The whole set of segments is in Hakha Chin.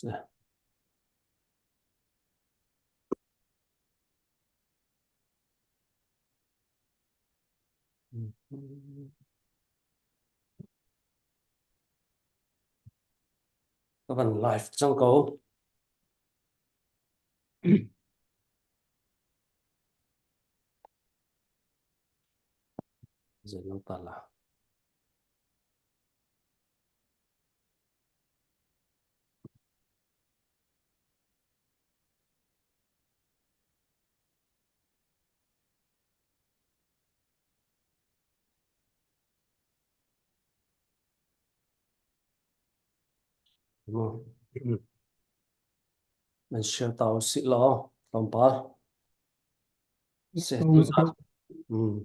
Ka van live cang ko. Zei lo ta la. Nan share ta usih law tlawmpal. Se tuzan mm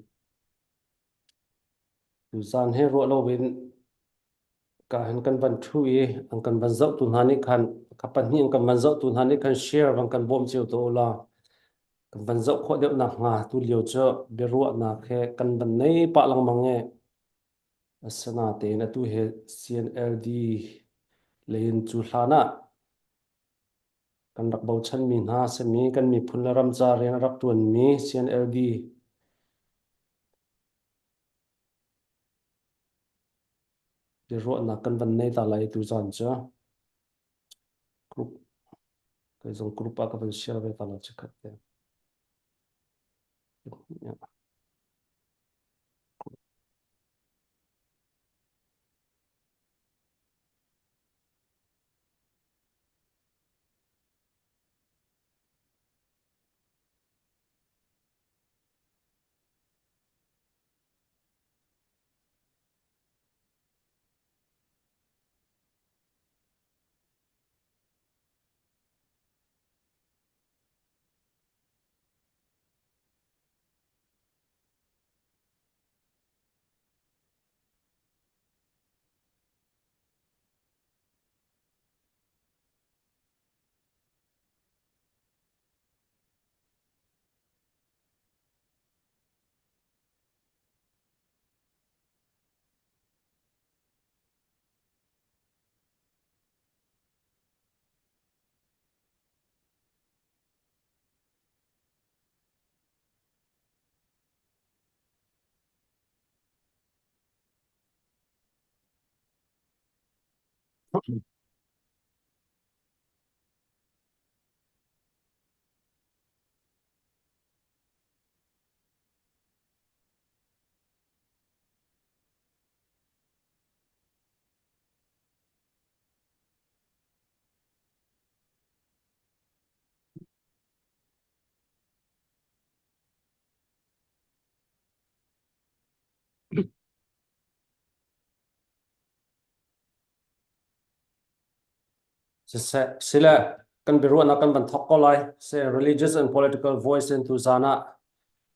tuzan hi ruah lo in ka hin kan van thu i an kan van zoh tu hna nih khan ka pahnih an kan van zoh tu hna nih khan share van kan bawm cio to la kan van zoh khawh deuh nak hnga tu lio cu biaruahnak he kan van nei pah lengmang e Asinain atu hi CNLD lei in cu hlan ah kan rak bochanmi hna a simi kan miphun le ram ca rian a rak ṭuanmi CNLD biaruahnak kan van nei ta lai tuzaan cu. Group kei zong group ah ka van share ve ta lai chikkhat te. Yeah. Siseh, sile kan biaruahnak kan van thawk ko lai. Se religious and political voice in tuzan ah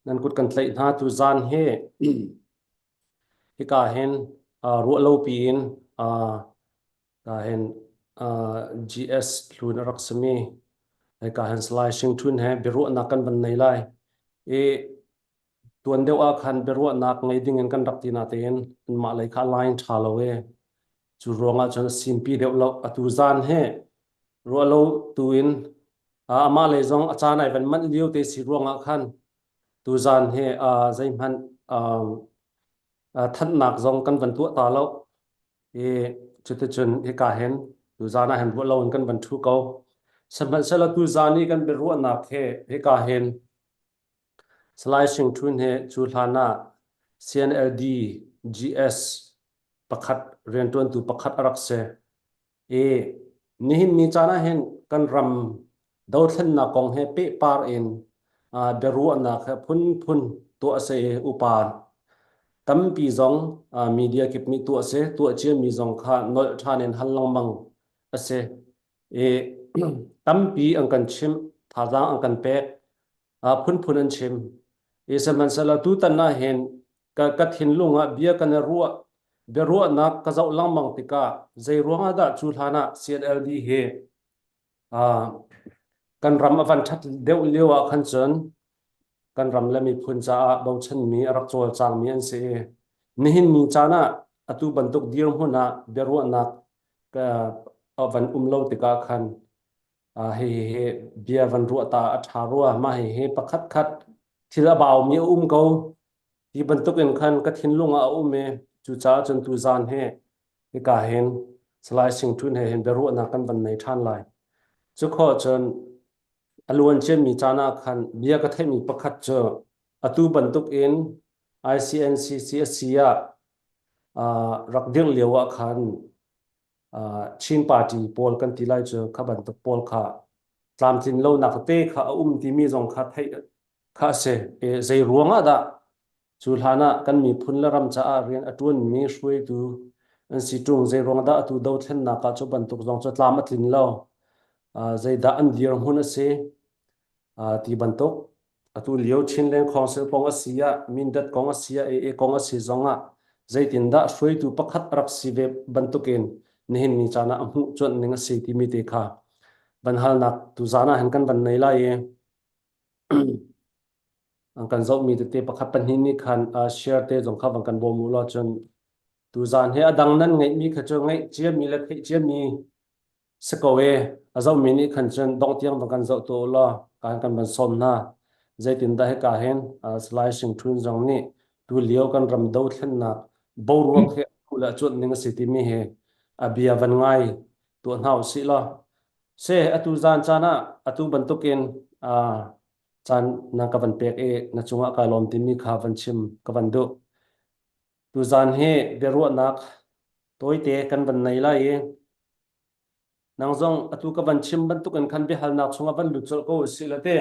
nan kut kan tlaih hna tuzan hi hika hin ruah lo piin ka hin GS hlun a rak simi hika hin Salai Shing Thun he biaruahnak kan van nei lai. I tuan deuh ah khan biaruahnak ngei ding in kan rak ti natein anmah lei kha line ṭha lo i cu ruangah cun a simpi deuh lo. Atu zan hi ruah lo tu in amah lei zong a caan ai van manh lio te si ruangah khan tuzan hi zeihmanh thanhnak zong kan van tuah ta lo. I cuticun hika hin tuzan ah hin ruah lo in kan van ṭhu ko. Sihmanhsehlaw tuzan i kan biaruahnak hi hika hin Salai Shing Htun hi cu hlan ah CNLD GS pakhat rianṭuantu pakhat a rak si. I nihin ni caan ah hin kan ram dothlennak kong he pehpar in biaruahnak he phunphun tuah a si i upa tampi zong media kip nih tuah a si. Tuah ciami zong kha nolh ṭhan in hal lengmang a si. I tampi an kan chimh, thazaang an kan pek. Phunphun an chim. I sihmanhsehlaw tutan ah hin ka, ka thinlung ah bia kan i ruah biaruahnak ka zoh lengmang tikah zei ruangah dah cu hlan ah CNLD hi uh, kan ram a van ṭhat deuh lio ah khan cun kan ram le miphun caah bochanmi a rak cawlcangmi an si i nihin ni caan ah atu bantuk dirhmun ah biaruahnak ka. a van um lo tikah khan hihi bia van ruah ta a ṭha rua. Mah hihi pakhat khat thil a baumi a um ko ti bantuk in khan ka thinlung ah a um i cucaah cun tuzaan hi hika hin Salai Sing Htun he hin biaruahnak kan van nei ṭhan lai. Cu khawh cun a luan ciami caan ah khan bia ka theihmi pakhat cu atu bantuk in ICNCC a si ah rak dirh lio ah khan Chin party pawl kan ti lai cu kha bantuk pawl kha tlamtlin lonak te kha a um timi zong kha theih kha a si. Zei ruang ah dah cu hlan ah kan miphun le ram caah rian a ṭuanmi hruaitu an si ṭung zei ruang dah atu dothlennak ah cu bantuk zong cu tlam a tlin lo zeidah an dirhmun a si ti bantuk atu lio Chinland Council kong a si ah Mindat kong a si ah AA kong a si zong ah zeitindah hruaitu pakhat a rak si ve bantukin nihin ni caan ah a hmuh cuanh ning a si timi te kha van halnak tu zan ah hin kan van nei lai i an kan zohmi tete pakhat pahnih nih khan share te zong kha van kan bawm u law cun tu zan hi a dang nan ngeihmi kha cu ngeih ciami le theih ciami Si ko e, a zohmi nih khan cun dongh tiang va kan zoh tuah u law kan kan van sawm hna. Zeitindah hika hin Salai Sing Htun zong nih tu lio kan ram dothlennak boruak hi a le a cuanh ning a si timi hi a bia van ngai tuah hna u sih law. Se atu zan caan ah atu bantukin caan na ka van pek i na cungah kai lawm timi kha van chim ka van duh. Tuzaan hi biaruahnak tawite kan van nei lai i nang zong atu ka van chim bantukin khan biahalnak chungah van lut colh ko usih la te.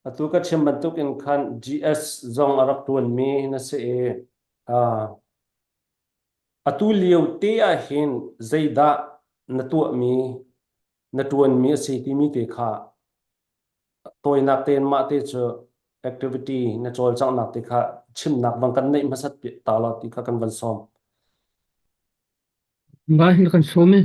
Atu ka chim bantukin khan GS zong a rak ṭuanmi na si i uh, atu lio te ah hin zeidah na tuahmi na ṭuanmi a si timi te kha Tawinak tein mah te cu activity na cawlcanghnak te kha chimnak bang kan neih hmasat ta law ti kha kan van sawm. Ngai na kan sawm i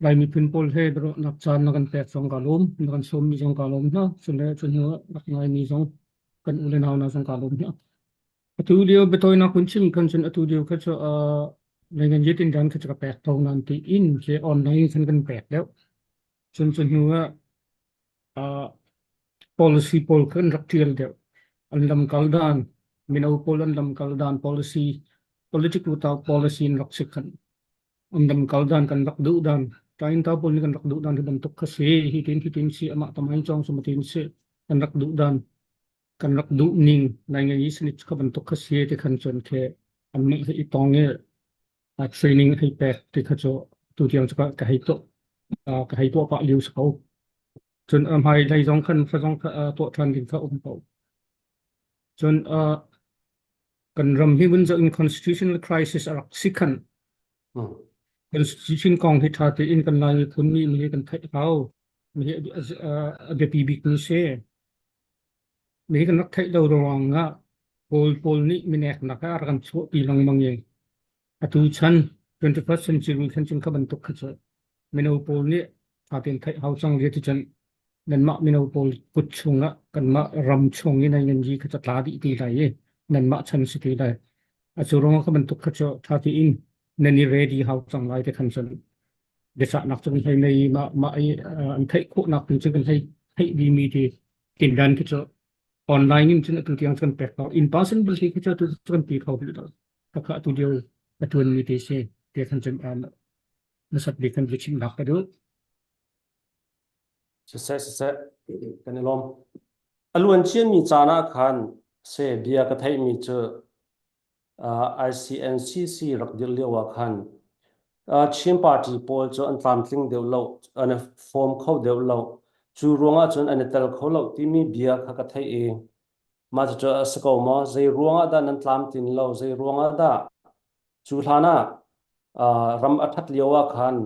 Lai miphun pawl he biaruahnak caan na kan pek zong ka lawm. Na kan sawmmi zong ka lawm hna. Cun le cun hnu rak ngaimi zong kan u le nau hna zong ka lawm hna. Atu lio biatawinak kun chim khan cun atu lio kha cu Lai tin dan kha cu ka pek to nan ti in khi online khan kan pek deuh. Cun cu hnu ah policy pawl kha an rak ṭial deuh. An lamkal dan, mino pawl an lamkal dan policy, political policy in rak si khan. An lamkal dan kan rak duh dan, tain ta pawl nih kan rak duh dan hi bantuk kha si, hi tin hi tin si, amah tamain cawng sum tin si, kan rak duh dan, kan rak duh ning, nai ngai sanit kha bantuk kha si ti khan cun khe anmah he i tong i training hei pek ti kha cu tu tiang cu ka hei tuah ka hei tuah pah lio si ko. Cun hmai lei zong khan fa zong kha tuah ṭhan ding kha um ko. Cun kan ram hi vun zoh in constitutional crisis a rak si khan constitution kong hi ṭha tein kan Lai miphun nih mi kan theih hau. Mi hi a biapi bik mi si. Mi hi kan rak theih lo ruang ah Kawl pawl nih mineknak ah a rak kan chuahpi lengmang i atu chan 21st century khan cun kha bantuk kha cu mino pawl nih ṭha tein theih hau cang lio ti cun nanmah mino pawl kut chungah kanmah ram chung i nan ngan kha cu tla dih ti lai i nanmah chan si ti lai. A cu ruangah kha bantuk kha cu ṭha tein nan i ready hau cang lai ti khan cun biachahnak cu kan hei nei mah mah i an theih khawhnak tu cu kan hei theih dihmi ti tindan khi cu online in cun atu tiang kan pek ko in person bal khi cu atu kan ti kho rih lo khakha atu lio a tuan mi te si te khan cun nasat bik kan chim nak ka duh Siseh siseh kan i lawm a luan ciami caan ah khan se bia ka theihmi cu ICNCC rak dirh lio ah khan Chin party pawl cu an tlamtling deuh lo, an i form kho deuh lo. Cu ruangah cun an i tel kho lo timi bia kha ka theih i mah cucu a si ko maw? Zei ruangah dah nan tlamtlin lo? Zei ruangah dah cu hlan ah ram a ṭhat lio ah khan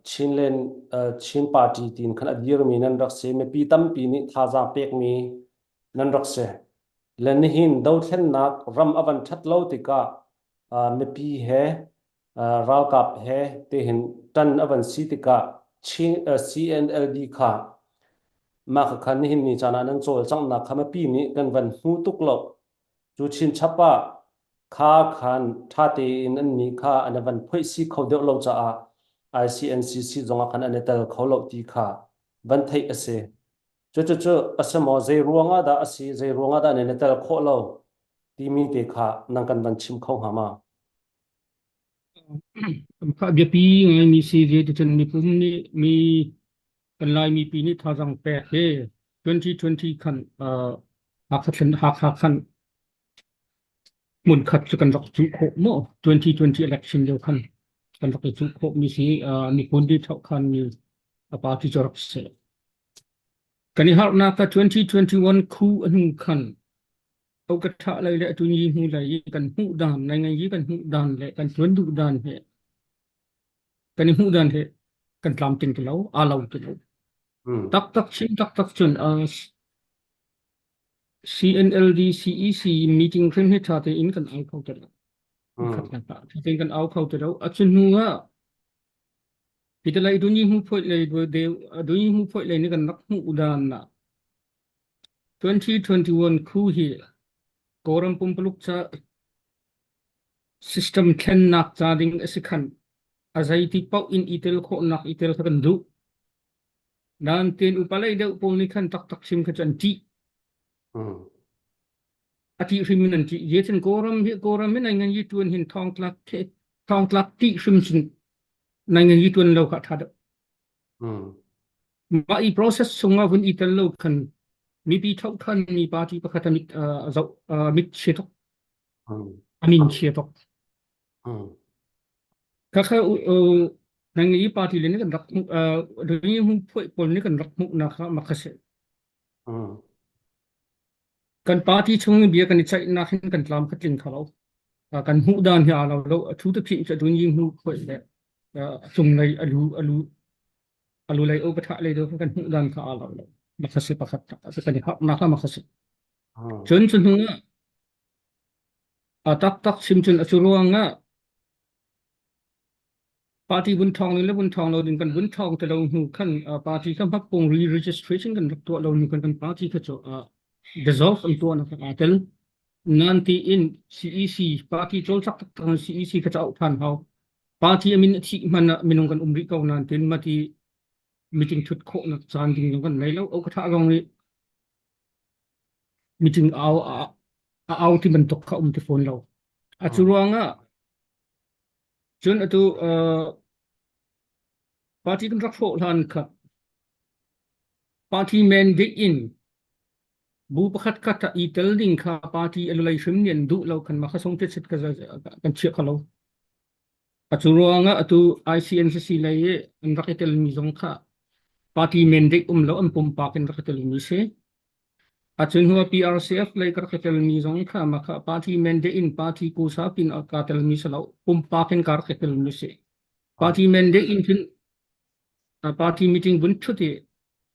Chinland Chin party tiin khan a dirmi nan rak si. Mipi tampi nih thazaang pekmi nan rak si. Le nihin dothlennak ram a van ṭhat lo tikah mipi he ralkap he tihin ṭan a van si tikah CNLD kha mah khakha nihin ni caan ah nan cawlcanghnak kha mipi nih kan van hmu tuk lo. Cu chinchap ah. Kha khan ṭha tein annih kha an i van phoihsi kho deuh lo caah ICNCC zongah khan an i tel kho lo ti kha van theih a si. Cucucu a si maw zei ruangah dah a si, zei ruangah dah nan i tel khawh lo timi te kha nang kan van chim kho hnga ma? Kha biapi ngaimi si ve ticun mipum nih mi kan Lai mipi nih thazaang pek hi 2020 khan uh, Hakha thlen Hakha khan hmunkhat cu kan rak cuh khawh maw 2020 election lio khan kan rak i cuh khawh mi si uh, miphun di thok khan mi a party cu rak si kan i harnak ka 2021 khu anu khan o ka tha lei le atu ni hmu lei i kan hmuh dan nai ngai i kan hmuh dan le kan tuan duh dan he kan i hmuh dan he kan tlam ting ti lo aa lo ti lo tak tak chin tak tak cun uh, CNLD CEC meeting hrim hi ṭha tein kan au kho ti lo. Khat kan ṭha tein kan au kho ti lo. A cu hnu ah Pitalai dunyi hmu phoih lei dunyi hmu phoih lei nih kan rak hmuh dan ah 2021 khu hi Kawlram pumpuluk ca system thlennak ca ding a si khan a zeiti paoh in i tel khawhnak i tel kha kan duh. Nain ten upa lei deuh pawl nih khan taktak chim kha cu an ṭih. A ṭih hrim in an ṭih. Zeicun Kawlram hi Kawlram hi nai ngan yi ṭuan hin thongtlak thongtlak ṭih hrim cun nai ngan yi ṭuan lo kha a ṭha deuh. Mah i process chungah vun i tel lo khan mipi thohkhan mi party pakhat a mit a zoh mit chia tuk. A min chia tuk. Khakha nang i party le nih kan rak hmuh ri hmu phuai pawl nih kan rak hmuhnak kha mak a si. Kan party chung in bia kan i ceihnak hin kan tlam kha tling kho lo. Kan hmuh dan hi aa lo lo. A thu te phih cu dun yi hmu phuai le a cunglei a lu a lu a lu lei o ka thah lei do kan hmuh dan kha aa lo lo. Mak a si pakhat kan i harnak kha mak a si. Cun cu hnu ah A taktak chim cun a cu ruangah party vun ṭhawng ding le vun ṭhawng lo ding kan vun ṭhawng ti lo hnu khan party kha hmakpung re-registration kan rak tuah lo hnu khan kan party kha cu dissolve an tuahnak kha aa tel. Nan tiin CEC party cawlcak taktak in CEC kha cu auh ṭhan hau. Party a min a thih hmanh ah minung kan um rih ko nain tiin mati meeting ṭhut khawhnak caan ding zong kan ngei lo. O ka thah zong nih meeting au a au ti bantuk kha um ti fawn lo. A cu ruangah cun atu party kan rak hrawh hlan kha party mandate in bu pakhat khat ah i tel ding kha party a lei hrim nih an duh lo khan mah kha song tit ka kan chiah kho lo. A cu ruangah atu ICNCC lei i an rak i telmi zong kha party mandate um lo an pumpak in rak i telmi si. A cu hnu ah PRCF lei ka rak i telmi zong kha mah kha party mandate in party kusa pin ah kaa telmi si lo pumpak in ka rak i telmi si. Party mandate in cun party meeting vun ṭhut i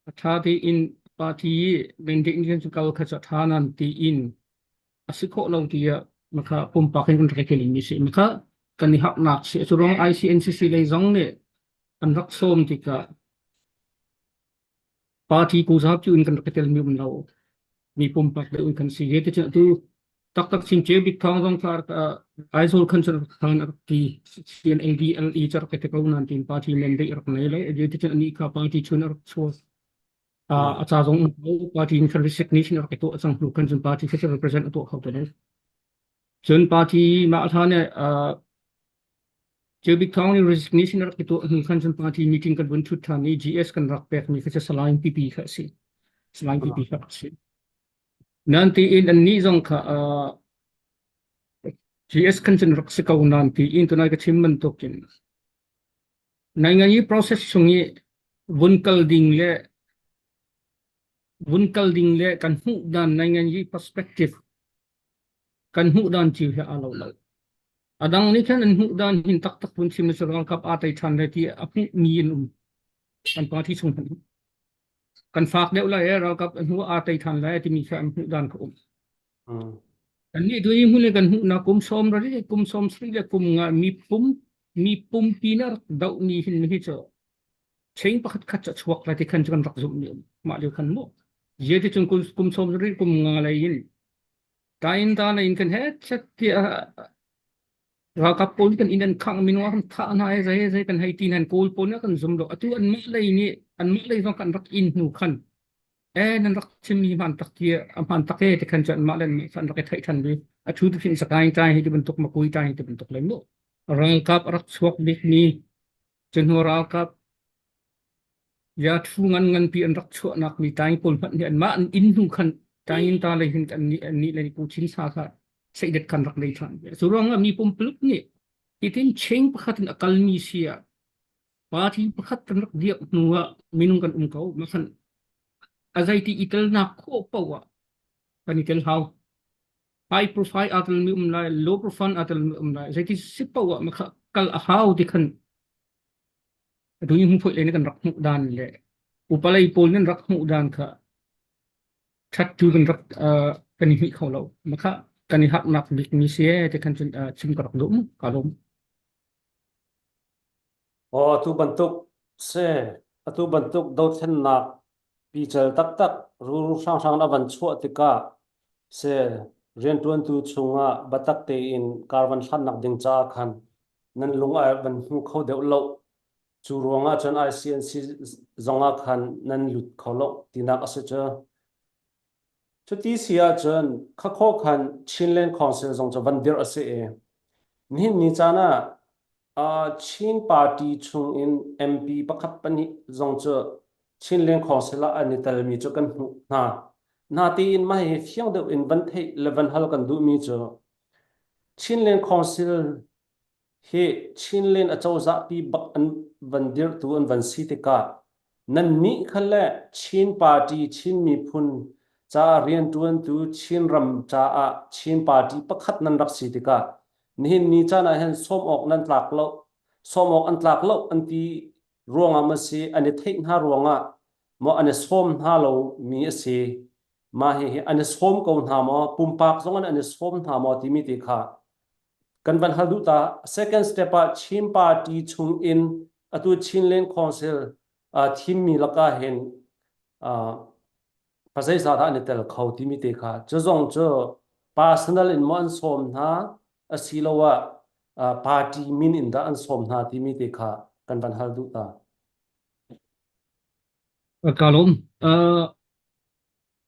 a ṭha tein party mandate in cun kal kha cu a ṭha nan tiin a si khawh lo tiah makha pumpak in kan rak i mi si makha kan i harnak si cu ruang ICNCC lei zong nih an rak sawm tikah party kuzap cu in kan rak i tel mi um lo mi pumpak deuh in kan si he te tu taktak chin che bik thong zong thar Aizawl khan cun khan rak ti CNLD LE cu rak i te ko nan tin party mandate rak nei lo te cun ani kha party chun rak chuak a ca zong um ko party in resignation rak i tuah cang hnu khan cun party kha represent a tuah kho te lo cun party mah hlan ne Ceu Bik Thawng nih resignation rak i tuah hnu khan cun party meeting kan vun thut than i GS kan rak pek mi kha cu Salai PP kha a si Salai PP kha a si nan tiin an nih zong kha GS kan cun rak si ko nan tiin tunai ka chim bantukin Nainganyi process chung i vun kal ding le vun kal ding le kan hmuh dan nainganyi perspective kan hmuh dan cio hi aa lo lo. A dang nih khan an hmuh dan hin taktak vun chim cu ralkap aa tei ṭhan lai ti a hmuh mi an um. Kan party chung hmanh kan fak deuh lai e ralkap hnu aa tei ṭhan lai timi kha an hmuh dan kha um. Kannih tu hi hmun in kan hmuhnak kum sawm ri kum sawm sarih le kum nga mi pum mi pumpi na rak doh ni hin hi cu chain pakhat khat cu a chuak lai ti khan cu kan rak zumh ni mah lio khan mu ye ti cun kum sawm sarih kum nga lei in Tainda lei in kan he chet tiah ralkap pawl kan inn an khangh minung an thah hna i zei zei kan hei ti nan Kawl pawl nih kan zum lo. Atu anmah lei nih anmah lei zong kan rak inn hnu khan e nan rak chimmi hmaan tak ti a hmaan tak e ti khan cu anmah le anmah an rak i theih ṭhan ve. A thu tu khin Sagaing ṭai hi ti bantuk Makui ṭai hi ti bantuk le mu. Ralkap a rak chuak bikmi cu hnu ralkap Ya thu ngan nganpi an rak chuahnak mi taing pawl hmanh nih anmah an inn hnu khan taing ta lei hin an nih an nih le Pu Chin Sa kha seidet khan rak nei ṭhan ve. Cu ruangah mi pumpuluk nih hitin chain pakhat in a kalmi si ah party pakhat kan rak dirh hnu ah minung kan um ko. Makhan a zeiti i telnak khawh paoh ah kan i tel hau. High profile aa telmi um lai, low profile aa telmi um lai. Zeiti si paoh ah makha kal a hau ti khan Atu hi hmuhphoih lei nih kan rak hmuh dan le upa lei pawl nih an rak hmuh dan kha ṭhat tu kan rak uh, kan i hmih kho lo. Mah kha kan i harnak bikmi si ee ti khan cun uh, chim ka rak duh mu. Ka lawm. Aw atu bantuk se atu bantuk dothlennak pical taktak ruru hranghrang a van chuah tikah se rianṭuantu chungah biatak tein kar van hlannak ding caah khan nan lung a van hmu kho deuh lo. Cu ruangah cun ICNC zongah khan nan lut kho lo tinak a si cu. Cuti si ahcun khakhaw khan Chinland Council zong cu van dirh a si i nihin ni caan ah uh, Chin Party chungin MP pakhat pahnih zong cu Chinland Council ah an i telmi cu kan hmuh hna. Natein mah hi fiang deuh in van theih le van hal kan duhmi cu Chinland Council hi Chinland acozahpi bak an van dirhtu an van si tikah nannih kha le Chin Party Chin miphun caah rianṭuantu Chin ram caah Chin Party pakhat nan rak si tikah nihin ni caan ah hin sawm awk nan tlak lo sawm awk an tlak lo an ti ruangah maw si an i theih hna ruangah maw an i sawm hna lo mi a si mah hihi an i sawm ko hna maw pumpak zong in an i sawm hna maw timi ti kha kan van hal duh ta. Second step ah Chin Party chung in atu Chinland Council uh, thimmi lakah hin uh, pazeizah dah an i tel kho timi te kha cu zong cu personal in maw an sawm hna asiloah uh, party min in dah an sawm hna timi te kha kan van hal duh ta. Ka lawm. Uh,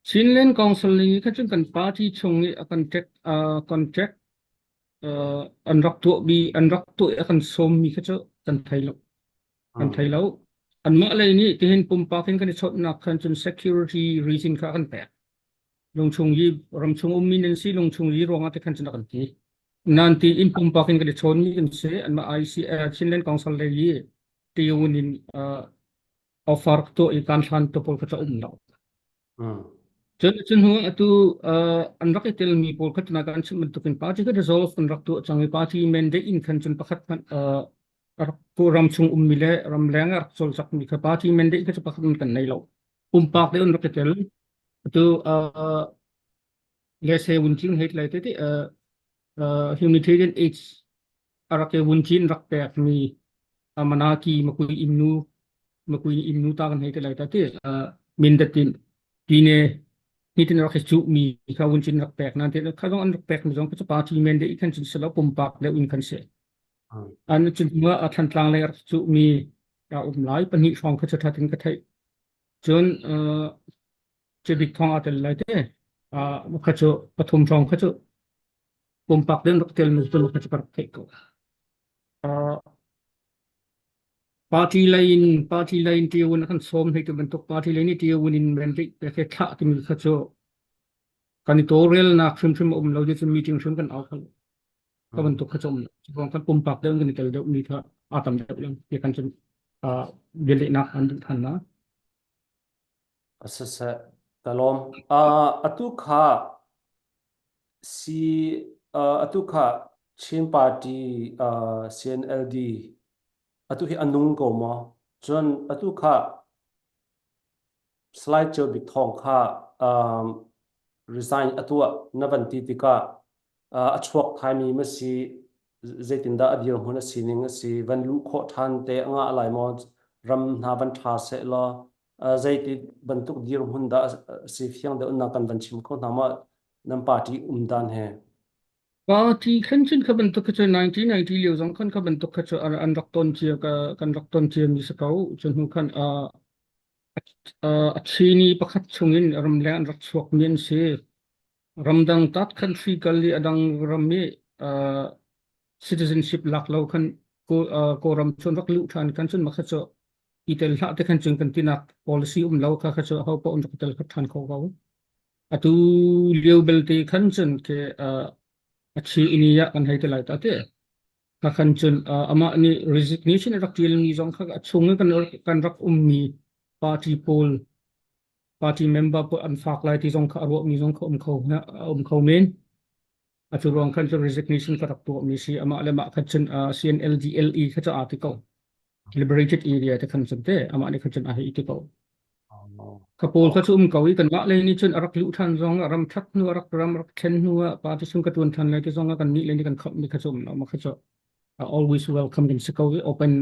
Chinland Council ning kha cun kan party chung i a contract uh, contract uh, an rak tuahmi an rak tuah i a kan sawmmi kha cu kan thei lo. Kan thei lo. Anmah lei nih tihin pumpak in kan i chawnhnak khan cun security reason kha kan pek. Lungchung i ramchung ummi nan si lungchung i ruangah te khan cun a kan ti. Nan ti in pumpak in kan i chawnmi kan si anmah IC uh, Chinland Council lei i tiun in uh, offer tuah i kan hlan tu pawl kha cu a um lo. Cun cun hnu atu an rak i telmi pawl kha tuna kan chim bantukin party kha resolve kan rak tuah cang i party mandate in khan cun pakhat hmanh rak ram chung ummi le ramleng a rak cawlcakmi kha party mandate kha cu pakhat hmanh kan nei lo. Pumpak le an rak i tel. Atu le se wun cing hei lai te te humanitarian aids a rak i vun cin rak pekmi Manaki makui innu makui innu ta kan hei te lai ta ti mindat in tine nitin rak i cuh mi kha vun cin rak pek nan te kha zong an rak pek mi zong kha party men de khan cun selo pumpak le in khan se an cun hma a thantlang le rak cuh mi a um lai pahnih hrawng kha thatin ka theih cun cebik thong a tel lai te kha cu pathum hrawng kha cu pumpak den rak tel mi cu kha cu ka rak theih ko. Party lei in party lei in ṭiawun a kan sawm hei tu bantuk party lei nih ṭiawun in mandate pe he thlah timi kha cu kan i tawlrelnak hrimhrim a um lo cu meeting hrim kan au kho lo. Ka bantuk kha cu um lo. Cu kan pumpak deuh kan i tel deuh mi kha aa tam deuh lang ti kan cun bialehnak an duh than na. Siseh, ka lawm. Uh, atu kha Si uh, atu kha Chin Party uh, CNLD atu hi a nung ko maw? Cun atu kha Salai Ceu Bik Thawng kha um, resign a tuah na van ti tikah uh, a chuak thaimi ma si zeitindah a dirhmun a sining a si van luh khawh ṭhan te a ngah lai maw ram hna van ṭha seh law uh, zeiti bantuk dirhmun dah a si fiang deuh na kan van chim kho hna maw? Nan party um dan he. Party khan cun kha bantuk kha cu 1990 lio zong khan kha bantuk kha cu an rak ton cia ka kan rak ton cia mi si ko. Cu hnu khan a chini pakhat chungin ramleng an rak chuak mi an si. Ramdang tat country kal i a dang ram i citizenship lak lo khan Kawlram cun rak luh ṭhan khan cun mah kha cu i tel hlah te khan cun kan tinak policy um lo kha kha cu aho paoh an rak i tel kho ṭhan kho ko. Atu lio belte khan cun ke a thi ini ah kan hei ti lai ta te. Kha khan cun amah nih resignation a rak ṭialmi zong kha a chung i kan kan rak ummi party pawl party member pawl an fak lai ti zong kha a ruahmi zong kha um kho um kho men. Atu ruang khan cun resignation ka rak tuahmi si amah le mah kha cun CNLDLE kha cu aa ti ko. Liberated area te khan cun te amah nih khan cun a hei ti ko. Ka pawl kha cu um ko i kanmah lei nih cun a rak luh ṭhan zong ah ram ṭhat hnu a rak ram rak thlen hnu ah party chung ka ṭuan ṭhan lai ti zong ah kan nih lei nih kan khamh mi kha cu um lo ma kha cu always welcome kan si ko i open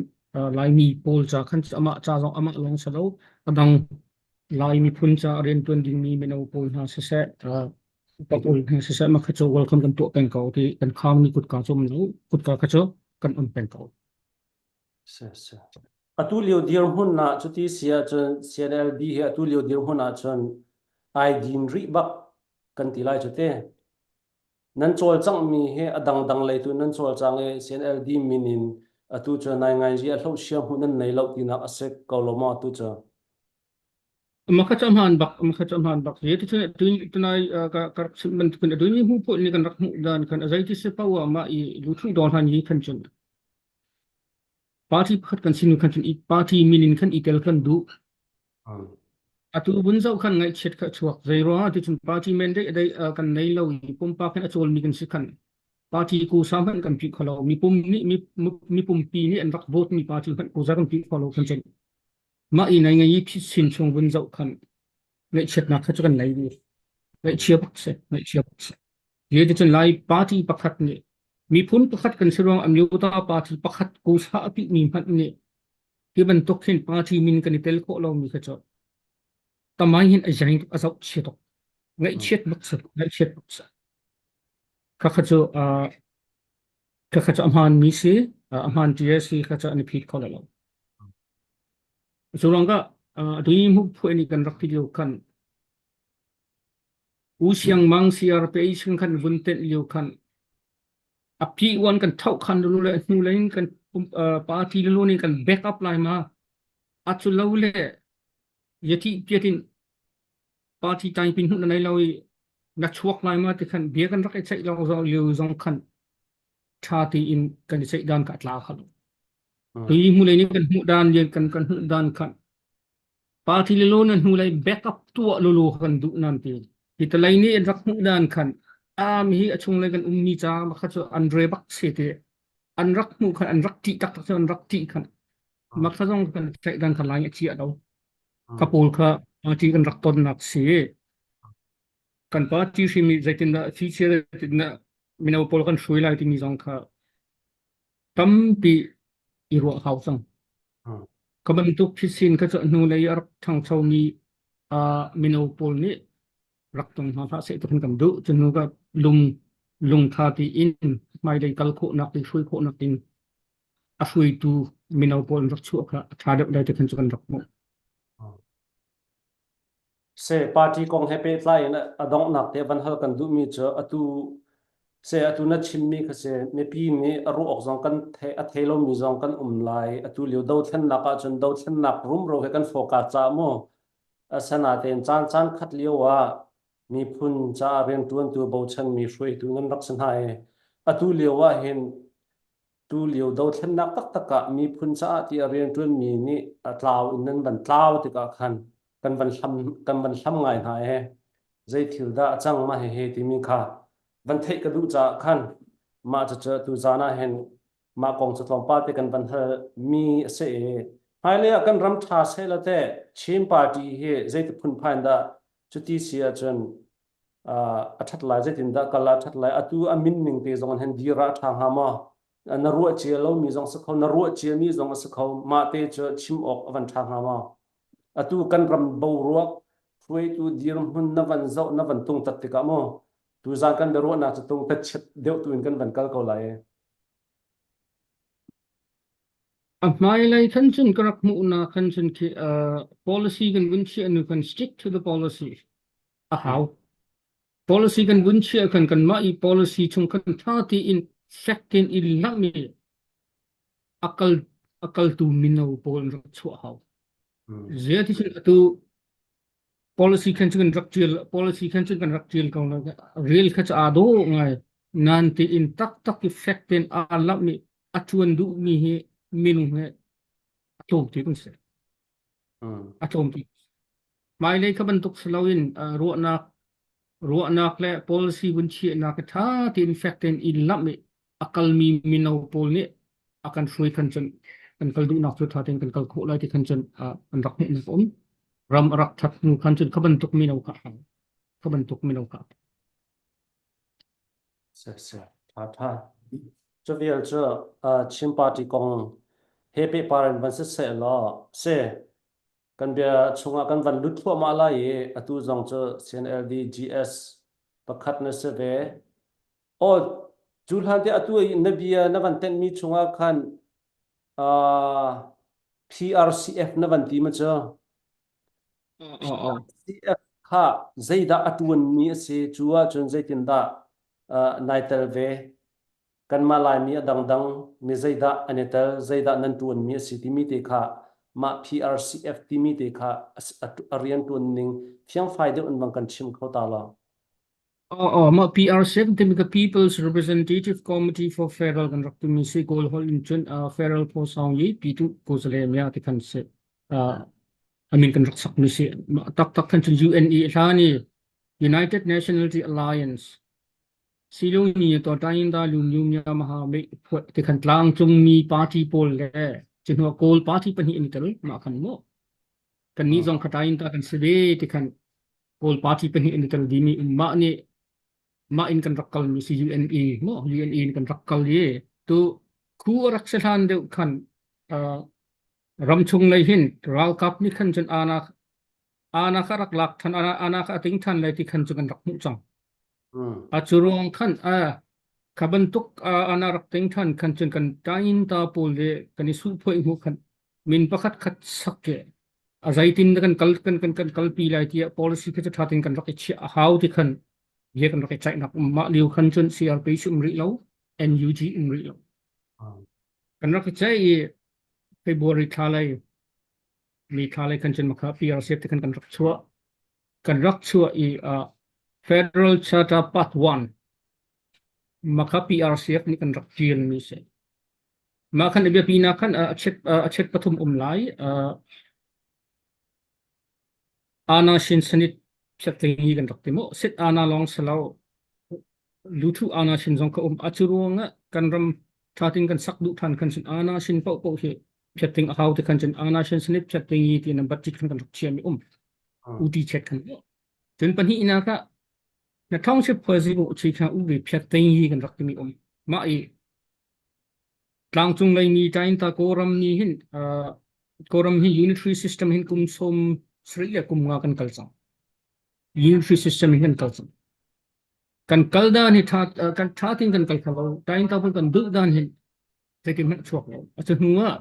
Laimi pawl ca khan amah ca zong amah lawng si lo a dang Lai miphun ca rianṭuan dingmi mino pawl hna siseh upa pawl hna siseh mah kha cu welcome kan tuah peng ko ti kan khangmi kutka cu um lo kutka kha cu kan on peng ko. Si si. Atu lio dirhmun ah cuti si ahcun CNLD hi atu lio dirhmun ahcun ai din rih bak kan ti lai cu te. Nan cawlcanghmi hi a dangdang lei tu nan cawlcang i CNLD min in atu cu nai ngai ri a hloh sia hmuh nan nei lo tinak a si ko lo maw atu cu? Ma kha cu hmaan bak, ma kha cu hmaan bak. Hi ti cun tunai ka ka rak chimh bantukin a duimi hmuh pawh nih kan rak hmuh dan khan a zei ti si paoh ah mah i luthuih dawr hlan hi khan cun party pakhat kan sinu khan cun party min in khan i tel kan duh. Atu vun zoh khan ngaihchiat kha chuak. Zei ruangah ti cun party mandate dei kan nei lo i pumpak in a cawlmi kan si khan party kusa hmanh kan pi kho lo. Mipum nih mi pumpi nih an rak vote mi party hmanh kusa kan pi kho lo khan cun mah i nai ngai i sin chung vun zoh khan ngaihchiatnak kha cu kan nei ve. Ngaihchia bak si, ngaihchia bak si. Hi ti cun Lai party pakhat nih miphun pakhat kan si ruang Amyota party pakhat kusa a pihmi hmanh nih hi bantuk hin party min kan i tel khawh lomi kha cu tamai hin a zeng a zoh chia tuk. Ngaihchiat bak si, ngaihchiat bak si. Kha kha cu kha kha cu a hmaan mi si, a hmaan ti si kha cu an i phit kho lo. Cu ruangah atu hi hmuh phuah nih kan rak ti lio khan U Siang Mang CRPH kan khan vun tenh lio khan a pi uan kan thoh khan lulu le hnu lei in kan party lulu nih kan back up lai ma a cu lo le yati piatin party tai pin hnu na nei lo i na chuak lai ma ti khan bia kan rak i ceih lo lio zong khan tha tiin kan i ceih dan ka tla kha lo Tui hmulei nih kan hmuh dan lian kan kan hmuh dan khan party le lo na hnulei backup tuah lulu kan duh nan ti. Hi talei nih an rak hmuh dan khan am hi a chunglei kan ummi ca ma kha cu an re bak se te an rak hmuh khan an rak ṭih taktak cu an rak ṭih khan ma kha zong kan tlaih dan khan lai a chia lo. Ka pawl kha party kan rak tonnak si. Kan party hrim nih zeitindah future zeitindah mino pawl kan hruai lai timi zong kha tampi i ruah hau cang. Ka bantuk phisin kha cu hnulei a rak ṭhangchomi mino pawl nih rak tong hna hlah seh ti kan kan duh. Cu hnu ka lung lungtha tiin hmailei kal khawhnak ding hruai khawhnak ding a hruaitu mino pawl an rak chuah kha a ṭha deuh lai ti khan cu kan rak hmuh. Se party kong he pehtlai in a donghnak te van hal kan duhmi cu atu se atu na chimmi kha si mipi nih a ruah awk zong kan the a thei lomi zong kan um lai atu lio dothlennak ahcun dothlennak rumro he kan focus caah mu asanatein caan caan khat lio ah miphun caah rianṭuantu bochanmi hruaitu nan rak si hna i atu lio ah hin tulio dothlennak taktak ah miphun caah ti a rianṭuanmi nih a tlau in nan van tlau tikah khan kan van hlam kan van hlam ngai hna e zei thil dah a cang mah hehe timi kha van theih ka duh caah khan mah cucu tu zan ah hin mah kong cu tlawmpal te kan van hal mi a si i hmailei ah kan ram ṭha seh la teh Chin party hi zeiti phunphai in dah cuti si ahcun a ṭhat lai zeitindah kal ah a ṭhat lai atu a min ning te zong hin dir ah a ṭha hnga maw na ruah cia lomi zong si kho na ruah ciami zong a si kho mah te cu chim awk a van ṭha hnga maw atu kan ram boruak hruaitu dirhmun na van zoh na van tungtat tikah maw Tuzan kan biaruahnak cu tung tatchiat deuh tu in kan van kal ko lai. A hmailei khan cun ka rak hmuhnak khan cun khi policy kan vun chiah nu kan stick to the policy a hau. Policy kan vun chiah khan kanmah i policy chung khan ṭha tein fek tein i langh i a kal a kaltu mino pawl an rak chuah hau. Zia ti cun atu policy khan cun kan rak ṭial policy khan cun kan rak ṭial ko lo rel kha cu aa dawh ngai nan tein taktak i fek tein aa lamh i a ṭuan duhmi hi minung he a tlawm ti kan si a tlawm ti hmailei kha bantuk si loin ruahnak ruahnak le policy vun chiahnak ṭha tein fek tein i lamh i a kalmi mino pawl nih a kan hruai khan cun kan kal duhnak cu ṭha tein kan kal khawh lai ti khan cun an rak hmuhnak um ram a rak ṭhat hnu khan cun kha bantuk mino kha kha bantuk mino kha Se se ṭha ṭha cu vial cu Chin party kong he pehpar in van si seh law se kan bia chungah kan van lut thluahmah lai i atu zong cu CNLD GS pakhat na si ve Aw, cu hlan te atu i na bia na van tenhmi chungah khan uh, PRCF na van ti ma cu? PRCF kha zeidah a ṭuanmi a si? Cu ahcun zeitindah uh, nai tel ve? Kanmah Laimi a dangdang mi zeidah an i tel? Zeidah nan ṭuanmi a si timi te kha mah PRCF timi te kha a rian ṭuan ning fiangfai deuh in bang kan chim kho ta law. Aw, mah PRCF timi ka People's Representative Committee for Federal kan rak timi si Kawl holh in cun Federal Pho Saung Yi Pitu Kuzale mya ti khan si. I mean kan rak sak mi si. Taktak khan cun UNE hlan i United Nationality Alliance silung ni to Tayinda Lum Yum Mya Maha Me phuat ti khan tlangcung mi party pawl le cu Kawl party pahnih an i tel mah khan mu. Kan nih zong kha Tayinda kan si ve ti khan Kawl party pahnih an i tel dimi um mah nih mah in kan rak kalmi si UNE maw UNE in kan rak kal i tu khu a rak si hlan deuh khan uh, ramchung lei hin ralkap nih khan cun ana ana kha rak lak than ana ana kha ating than lai ti khan cu kan rak hmuh cang a cu ruang khan a kha bantuk ana rak ting than khan cun kan tain ta pawl le kan i su phoi hmu khan min pakhat khat sak ke a zeitin kan kal kan kan kan kalpi lai tiah policy kha cu ṭha tein kan rak i chiah a hau ti khan bia kan rak i ceihnak um mah lio khan cun CRP um rih lo NUG um rih lo kan rak i ceih i February thla lei mi thla lei khan cun makha PRC te khan kan rak chuah kan rak chuah i uh, Federal Charter Part 1 makha PRCF nih kan rak ṭial mi si Mah khan a biapi nak khan a chet a chet pathum um lai. Ana shin sanit phiatling hi kan rak ti mu. Sit ana long salo luthu ana shin zong ka um. A cu ruangah kan ram thatin kan sak duh than khan cun ana shin paoh paoh hi phiatling a hau ti khan cun ana shin sanit phiatling hi ti nan budget khan kan rak chiami um. Uti chet khan. Cun pahnih ina ka na township phuazi bu chi kha u vi phiatling hi kan rak timi um. Mah i Tlangcung leimi Tainta Kawlram nih hin Kawlram hi unitary system hin kum 70 le kum nga kan kal cang. Unitary system hin kan kal cang. Kan kal dan hi tha kan tha tin kan kal kho lo. Tainta pun kan duh dan hin zeitin hmanh chuak lo. A cu hnu ah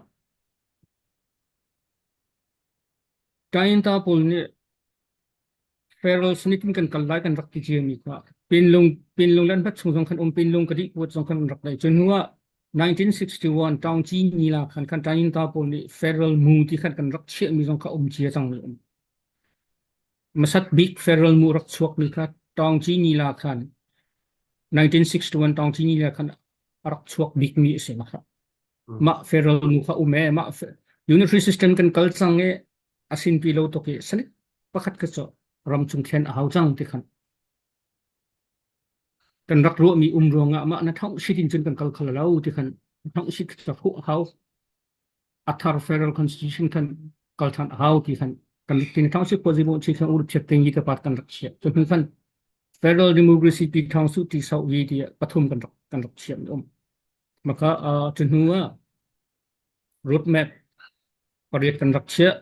Tainta pawl nih Federal Senate in kan kal lai kan rak ti ciami kha Pinlung Pinlung le an hmat chung zong khan um Pinlung ka dih puat zong khan an rak nei. Cu hnu ah 1961 Taungci Nila khan khan Tayinta pawl nih Federal mu ti khan kan rak chiahmi zong kha um cia cang mi um. Masat bik Federal mu rak chuakmi kha Taungci Nila khan 1961 Taungci Nila khan a rak chuak bikmi a si mah. Mah Federal mu kha um e mah unitary system kan kal cang i a sinpi lo tuk i salik pakhat kha cu ramchung thlen a hau cang ti khan kan rak ruahmi um ruangah mah na thong sit in cun kan kal kho lo ti khan thong sit ka hruh a hau a thar federal constitution khan kal than a hau ti khan kan tin thong sit posibo chi khan ur chet ting yi ka pat kan rak chia chu khan federal democracy pi thong su ti sau yi ti pathum kan rak kan rak chiam um maka chu hnu ah roadmap pariat kan rak chiah.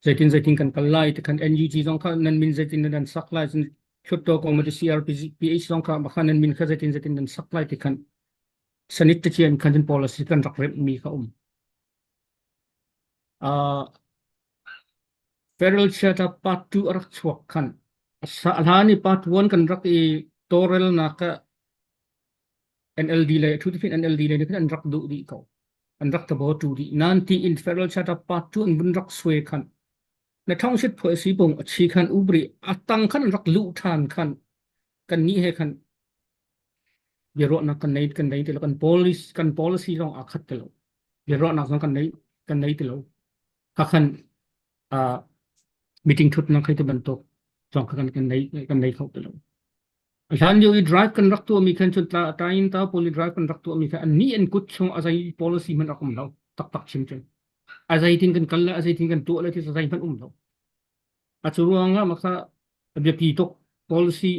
Zeitin zeitin kan kal lai ti khan NUG zong kha nan min zeitin nan sak lai cun Hluttaw kong ma CRPH zong kha makhan nan min kha zeitin zeitin nan sak lai ti khan sanit te chian khan policy kan rak remh mi kha um. Uh, Federal Charter Part 2 a rak chuak khan hlan i Part 1 kan rak i tawlrelnak ah NLD le thu tifin NLD le khan an rak duh dih ko. An rak tabo tu dih. Nan ti in Federal Charter Part 2 an vun rak suai khan na thongsit phuai si bung a chi khan ubri a tang khan an rak luh than khan kan ni he khan biaruahnak kan nei kan nei ti lo kan policy kan policy zong aa khat ti lo biaruahnak zong kan nei kan nei ti lo kha khan uh, meeting thutnak hei ti bantuk zong kha kan kan nei kan nei kho ti lo hlan lio i drive kan rak tuah mi khan cun tla tain ta poli drive kan rak tuah mi kha an ni an kut chung a zei policy hmanh rak um lo taktak chim cun a zeitin kan kal le a zeitin kan tuah le ti zei hmanh um lo A cu ruangah maka biapi tuk policy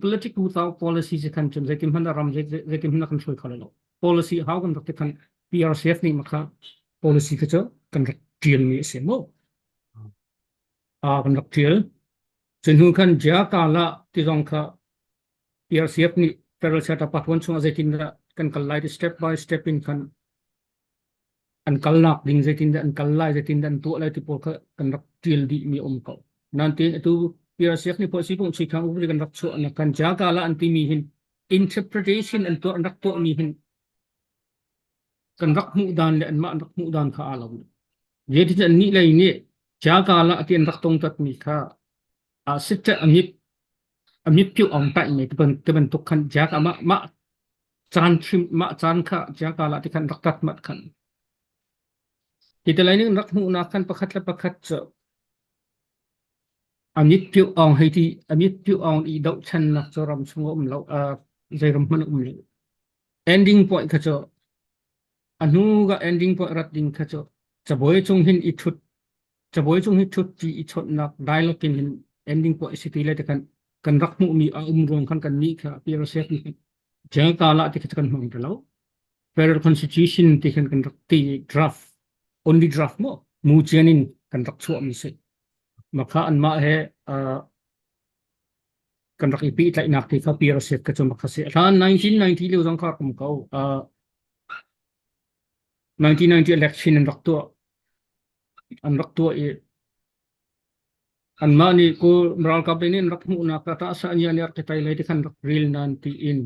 politic without policy si khan cun zeitin hmanh ram zeitin hmanh kan hruai kho lo. Policy hau kan rak ti khan PRCF nih maka policy kha cu kan rak tial mi a si mu. A kan rak tial. Cun hnu khan Jia ti zong kha PRCF nih Federal Charter Part 1 chungah zeitin dah kan kal lai ti step by step in khan an kalnak ding zeitindah an kal lai zeitindah an tuah lai ti pawl kha kan rak tial dih mi um ko nan tin atu PRCF nih pawh si pung chi khang upri kan rak chuah na kan jaga la an timi hin interpretation an tuah an rak tuah mi hin kan rak hmuh dan le anmah an rak hmuh dan kha aa lo zeitin an nih lei nih jaga la ti an rak tong tat mi kha a sit amit amit piu ong tai me te bantuk khan jaga ma ma caan hrim mah caan kha Jaka ti khan rak tat mat khan ti te lai ning rak hmuhnak khan pakhat le pakhat cu amit piu ong hei ti amit piu ong i dohchannak cu ram chung um lo zei ram hmanh um lo ending point kha cu a hnu ga ending point rat ding kha cu cabuai cung hin i thut cabuai cung hi ṭhut ṭi i chawnhnak dialogue in hin ending poah si ti le te kan kan rak hmuhmi a um ruang khan kan nih kha PRCF nih Jengkala ti kha kan hmang ti lo Federal Constitution ti khan kan rak ti draft only draft mo mu chian in kan rak chuah mi si makha anmah he kan rak i pehtlaihnak ti kha PRCF ka cu makha si hlan 1990 lio zong kha kum ko 1990 election an rak tuah an rak tuah i anmah nih ku ralkap lei nih an rak hmuhnak ka tah sa nia nih rak tai lei ti khan rak ril nan ti in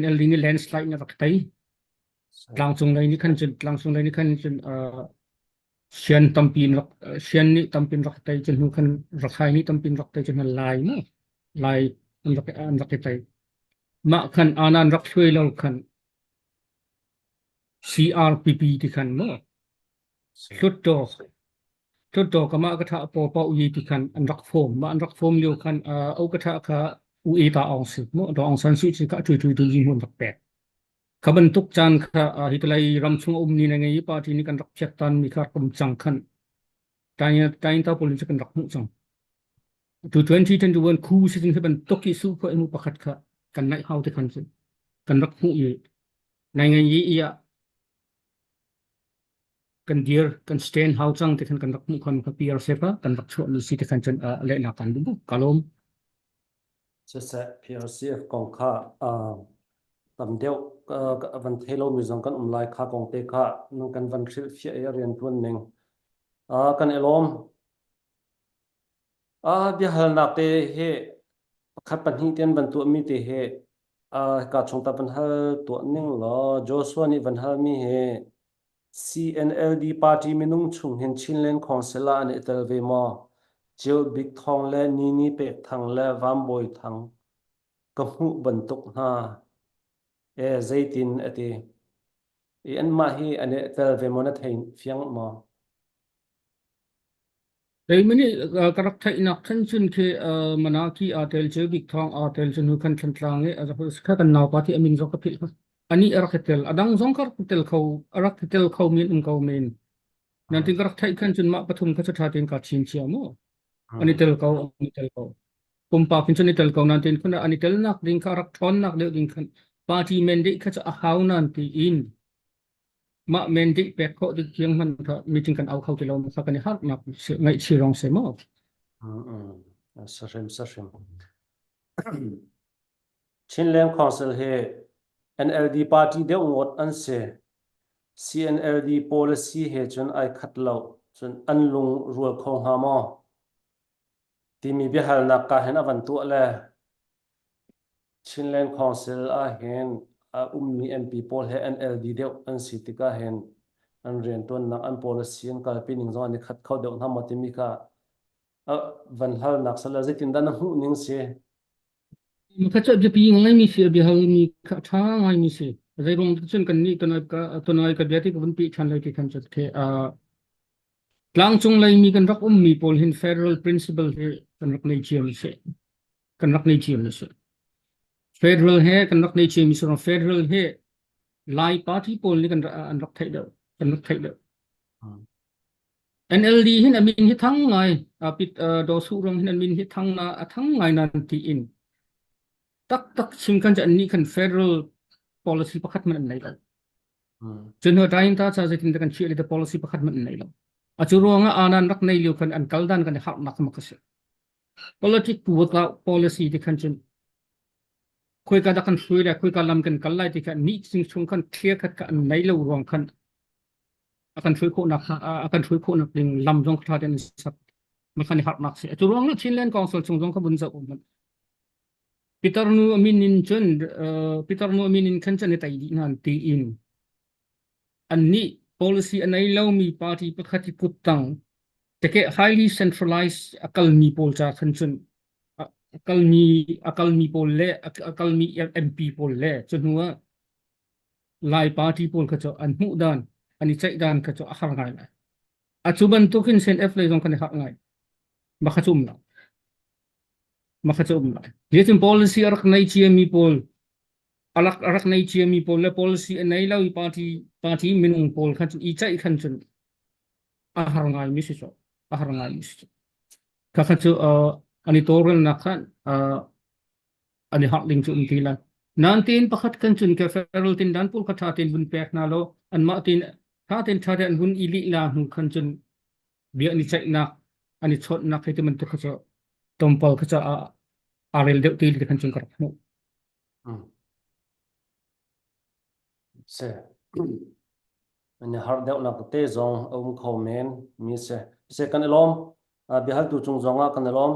NLD nih landslide na rak tei tlangcung lei nih khan cun tlangcung lei nih khan cun sian tampi in rak sian nih tampi in rak tei cun hnu khan rakhai nih tampi in rak tei cun lai mu lai an rak an rak i tei mah khan anan rak hluai lo khan CRPP ti khan maw Hluttaw Hluttaw ka mah ka tha paw pa ui ti khan an rak form mah an rak form lio khan au ka tha kha u e ta aung si mu do Aung San Suu Kyi kha tui tui tu yi mun rak pek kha bantuk caan kha hi tlai ram chung um ni na ngei party ni kan rak phiat tan mi kha kum cang khan tain tain ta police kan rak hmuh cang tu 2021 khu si hi bantuk i su pho mu pakhat kha kan naih hau te khan kan rak hmuh i Nai ngai i i ah kan dir kan stand hau cang ti khan kan rak hmuh khan ka PR sef ah kan rak chuah mi si ti khan cun lehnak kan duh ka lawm. Siseh PRCF kong kha tam deuh van thei lomi zong kan um lai kha kong te kha nang kan van hrilhfiah i rian tuan ning kan i lawm. Biahalnak te hi pakhat pahnih te an van tuahmi te hi hika chung ta van hal tuah ning law Joshua nih van halmi hi CNLD party minung chung hin Chinland Council ah an i tel ve maw? Ceu Bik Thawng le Nini Pek Thang le Vam Bawi Thang ka hmuh bantuk hna e zeitin a ti. I anmah hi an i tel ve maw na thei fiang maw? Keimah nih ka rak theihnak khan cun khi Manaki aa tel cu Bik Thawng aa tel cu hnu khan Thantlang i kha kan naupa ti a min zong ka philh. Anih a rak i tel. A dang zong ka rak i tel kho a rak i tel kho men um ko men. Nan tin ka rak theih khan cun mah pathum kha cu ṭha tein kaa chin cia mu. An i tel ko, an i tel ko. Pumpak in cun i tel ko nan tin khun an i telnak ding kha a rak ṭhawnnak deuh ding khan party mandate kha cu a hau nan tiin Mah mandate pek khawh ding tiang hmanh kha meeting kan au kho ti lo kha kan i harnak ngaihchih rong si maw? Sahrim sahrim. Chinland Council hi NLD party deuh ngawt an si. CNLD policy he cun ai khat lo. Cun an lung rual kho hnga maw? Timi biahalnak ka hin a van tuah le Chinland Council ah hin a ummi MP pawl he NLD deuh an si tikah hin an riantuannak an policy an kalpi ning zong an i khat kho deuh hna maw timi kha a van halnak sal zeitindah na hmuh ning si? Kha cu biapi ngaimi si biahalmi kha ṭha ngaimi si. Zeiruang cun kan nih tonai ka tonai ka bia ti ka vun pi ṭhan lai ti khan cu the tlangcung leimi kan rak ummi pawl hin federal principle hi kan rak nei ciami si. Kan rak nei ciami si. Federal he kan rak nei ciami si federal he Lai party pawl nih kan an rak theih deuh kan rak theih deuh. NLD hin a min hi thang ngai pit Daw Suh ruang hin an min hi thang na a thang ngai nan ti in taktak chim kan an nih khan federal policy pakhat man an nei lo. Cun hnu tain ta cha zeitin kan chiah le policy pakhat man an nei lo. A cu ruangah anan rak nei lio khan an kal dan kan har nak mak si. Politic without policy ti khan cun khoi ka da kan hrui le khoi ka lam kan kal lai ti khan ni sing chung khan clear khat ka an nei lo ruang khan a kan hruai khawhnak a kan hruai khawhnak ding lam zong tha ten sak makhan harnak si cu ruang ah Chinland Council chung zong kha bun zoh um Peter nu amin in cun Peter nu amin in khan chan i tai dih nan ti in an nih policy a nei lomi party pakhat i kut tang teke highly centralized a kalmi pawl ca khan cun a kalmi a kalmi pawl le a kalmi MP pawl le cu hnu ah Lai party pawl kha cu an hmuh dan an i ceih dan kha cu a har ngai lai. A cu bantukin CNF lei zong kan i harh ngai. Mah kha cu um lo. Mah kha cu um lo. Zeitin policy a rak nei ciami pawl a rak a rak nei ciami pawl le policy a nei lo i party party minung pawl kha cu i ceih khan cun a har ngai mi si cu a har ngai mi si cu. Kha kha cu uh, an i tawlrelnak khan uh, an i harh ding cu um ti lai. Nan tein pakhat kan cun ke federal tin dan pawl kha tha tein vun pek hna law anmah tein tha tein tha tein an vun i lih la hnu khan cun bia an i ceihnak an i chawnhnak hei ti bantuk kha cu tlawmpal kha cu a aa rel deuh ti khan cun ka rak hmuh. Si. An i harh deuhnak tete zong a um kho men mi si. Si kan i lawm. Biahaltu cung zong ah kan i lawm.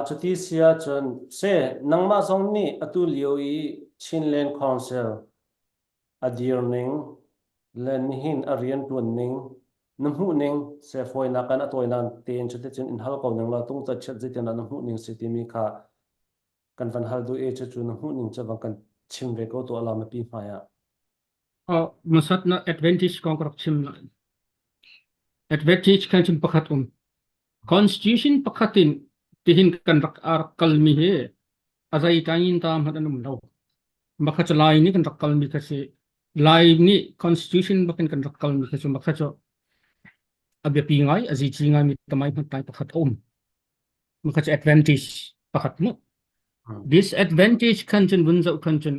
Cuti si ahcun seh nangmah zong nih atu lio i Chinland Council a dir ning le nihin a rianṭuan ning na hmuh ning seh fawinak in a tawinak tein cuticun in hal ko ning law tungcat chiat zeitindah na hmuh ning si timi kha kan van hal duh i cucu na hmuh ning cu van kan chim ve ko tuah la mipi hmai ah. Hmasat na advantage kong ka rak chim lai. Advantage khan cun pakhat um. Constitution pakhat in tihin kan rak a rak kalmi hi a zei tain ta hmanh an um lo. Makha cu Lai nih kan rak kalmi kha si. Lai nih constitution bakin kan rak kalmi kha cu makha cu a biapi ngai, a zici ngai mi tamai hmanh tai pakhat a um. Makha cu advantage pakhat mu. Disadvantage khan cun vun zoh khan cun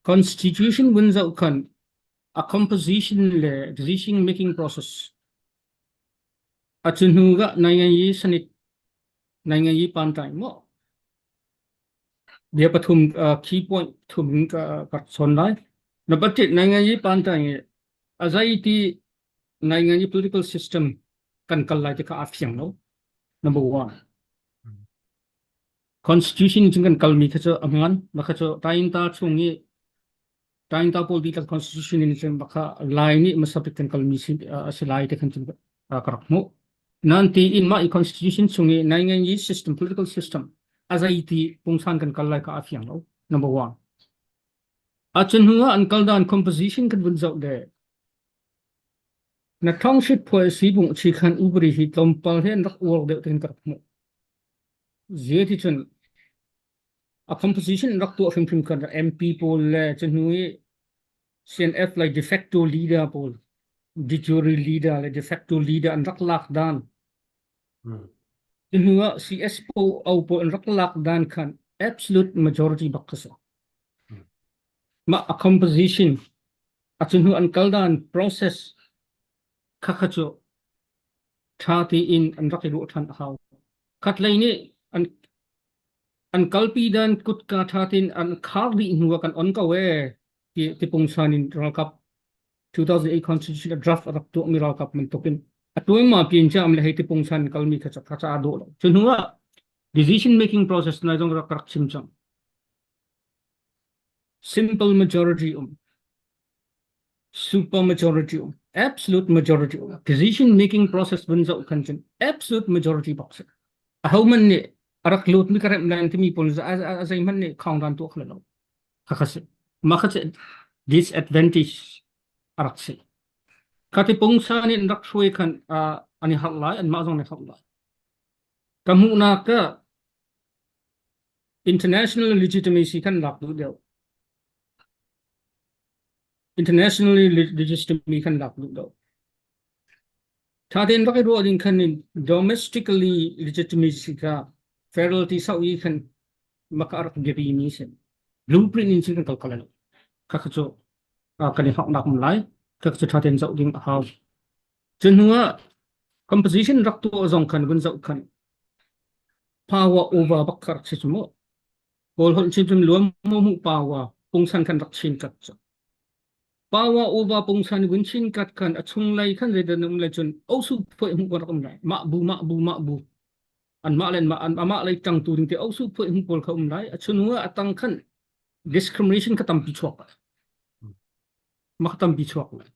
Constitution vun zoh khan a composition le decision making process a cu hnu ga nai ngai i sanit nai ngai i pan tai mo bia pathum key point thum ka ka chon lai na budget nai ngai i pan tai a zai ti nai ngai i political system kan kal lai ti kha a fiang lo number one Constitution chung kan kalmi kha cu a hmaan. Mah kha cu Tainta chung i Tainta pawl dihlak constitution in cun bakha Lai nih hmasa bik kan kalmi si a si lai ti khan cun ka rak hmuh. Nan ti in mah i constitution chung i nainganyi system political system a zei ti pungsan kan kal lai kha a fiang lo. Number one. A cun hnu ah an kal dan composition kan vun zoh le na thongshit phuai si bung chi khan ubri hi tlawmpal he an rak uar deuh tin ka rak hmuh. Zeticun a composition rak tuah hrimhrim khan MP pawl le cu hnu i CNF like de facto leader pawl de jure leader le de facto leader an rak lak dan. Cu hnu ah CSO pawl an rak lak dan khan absolute majority bak kha si. Mah a composition a cu hnu an kal dan process kha kha cu ṭha tein an rak i ruah ṭhan a hau. Khatlei nih an an kalpi dan kutka ṭha tein an khar dih hnu ah kan on ko ee ti ti pungsan in ralkap 2008 constitution a draft a rak tuahmi ralkap bantukin a tuanma piin cu am le hei ti pungsan kalmi kha kha ca dawh lo. Cu hnu ah decision making process nai zong rak rak chim cang. Simple majority um super majority um absolute majority um decision making process vun zoh khan cun absolute majority bak si aho man nih a rak lut mi ka remh lan timi pawl a zeihmanh nih khawngdan tuah kho lo kha kha si mah kha disadvantage a rak si kha ti pungsa nih an rak hruai khan an i harh lai anmah zong nih harh lai ka hmuhnak ka international legitimacy khan lak duh deuh internationally legitimacy khan lak duh deuh Tha tein rak i ruah ding khan in domestically legitimacy kha federal ti sau i khan maka rak biapi mi si. Blueprint in cun kan kal kal lo. Kha kha cu kan i hawknak um lai. Kha cu tha tein zoh ding a hau. Cu hnu ah composition rak tuah zong khan vun zoh khan power over bak kha rak si cu mu. Kawl holh chin cun luam mu mu power pungsan khan rak chin kat cu. Power over pungsan vun chin kat khan a chunglei khan zeidan um le cun osu phoi hmu rak um lai. Mah bu mah bu mah bu anmah le anmah amah lei ṭangtu ding te osu phoi hmu pawl kha um lai. A chunu ah a tang khan discrimination kha tampi chuak lai. Mah tampi chuak lai.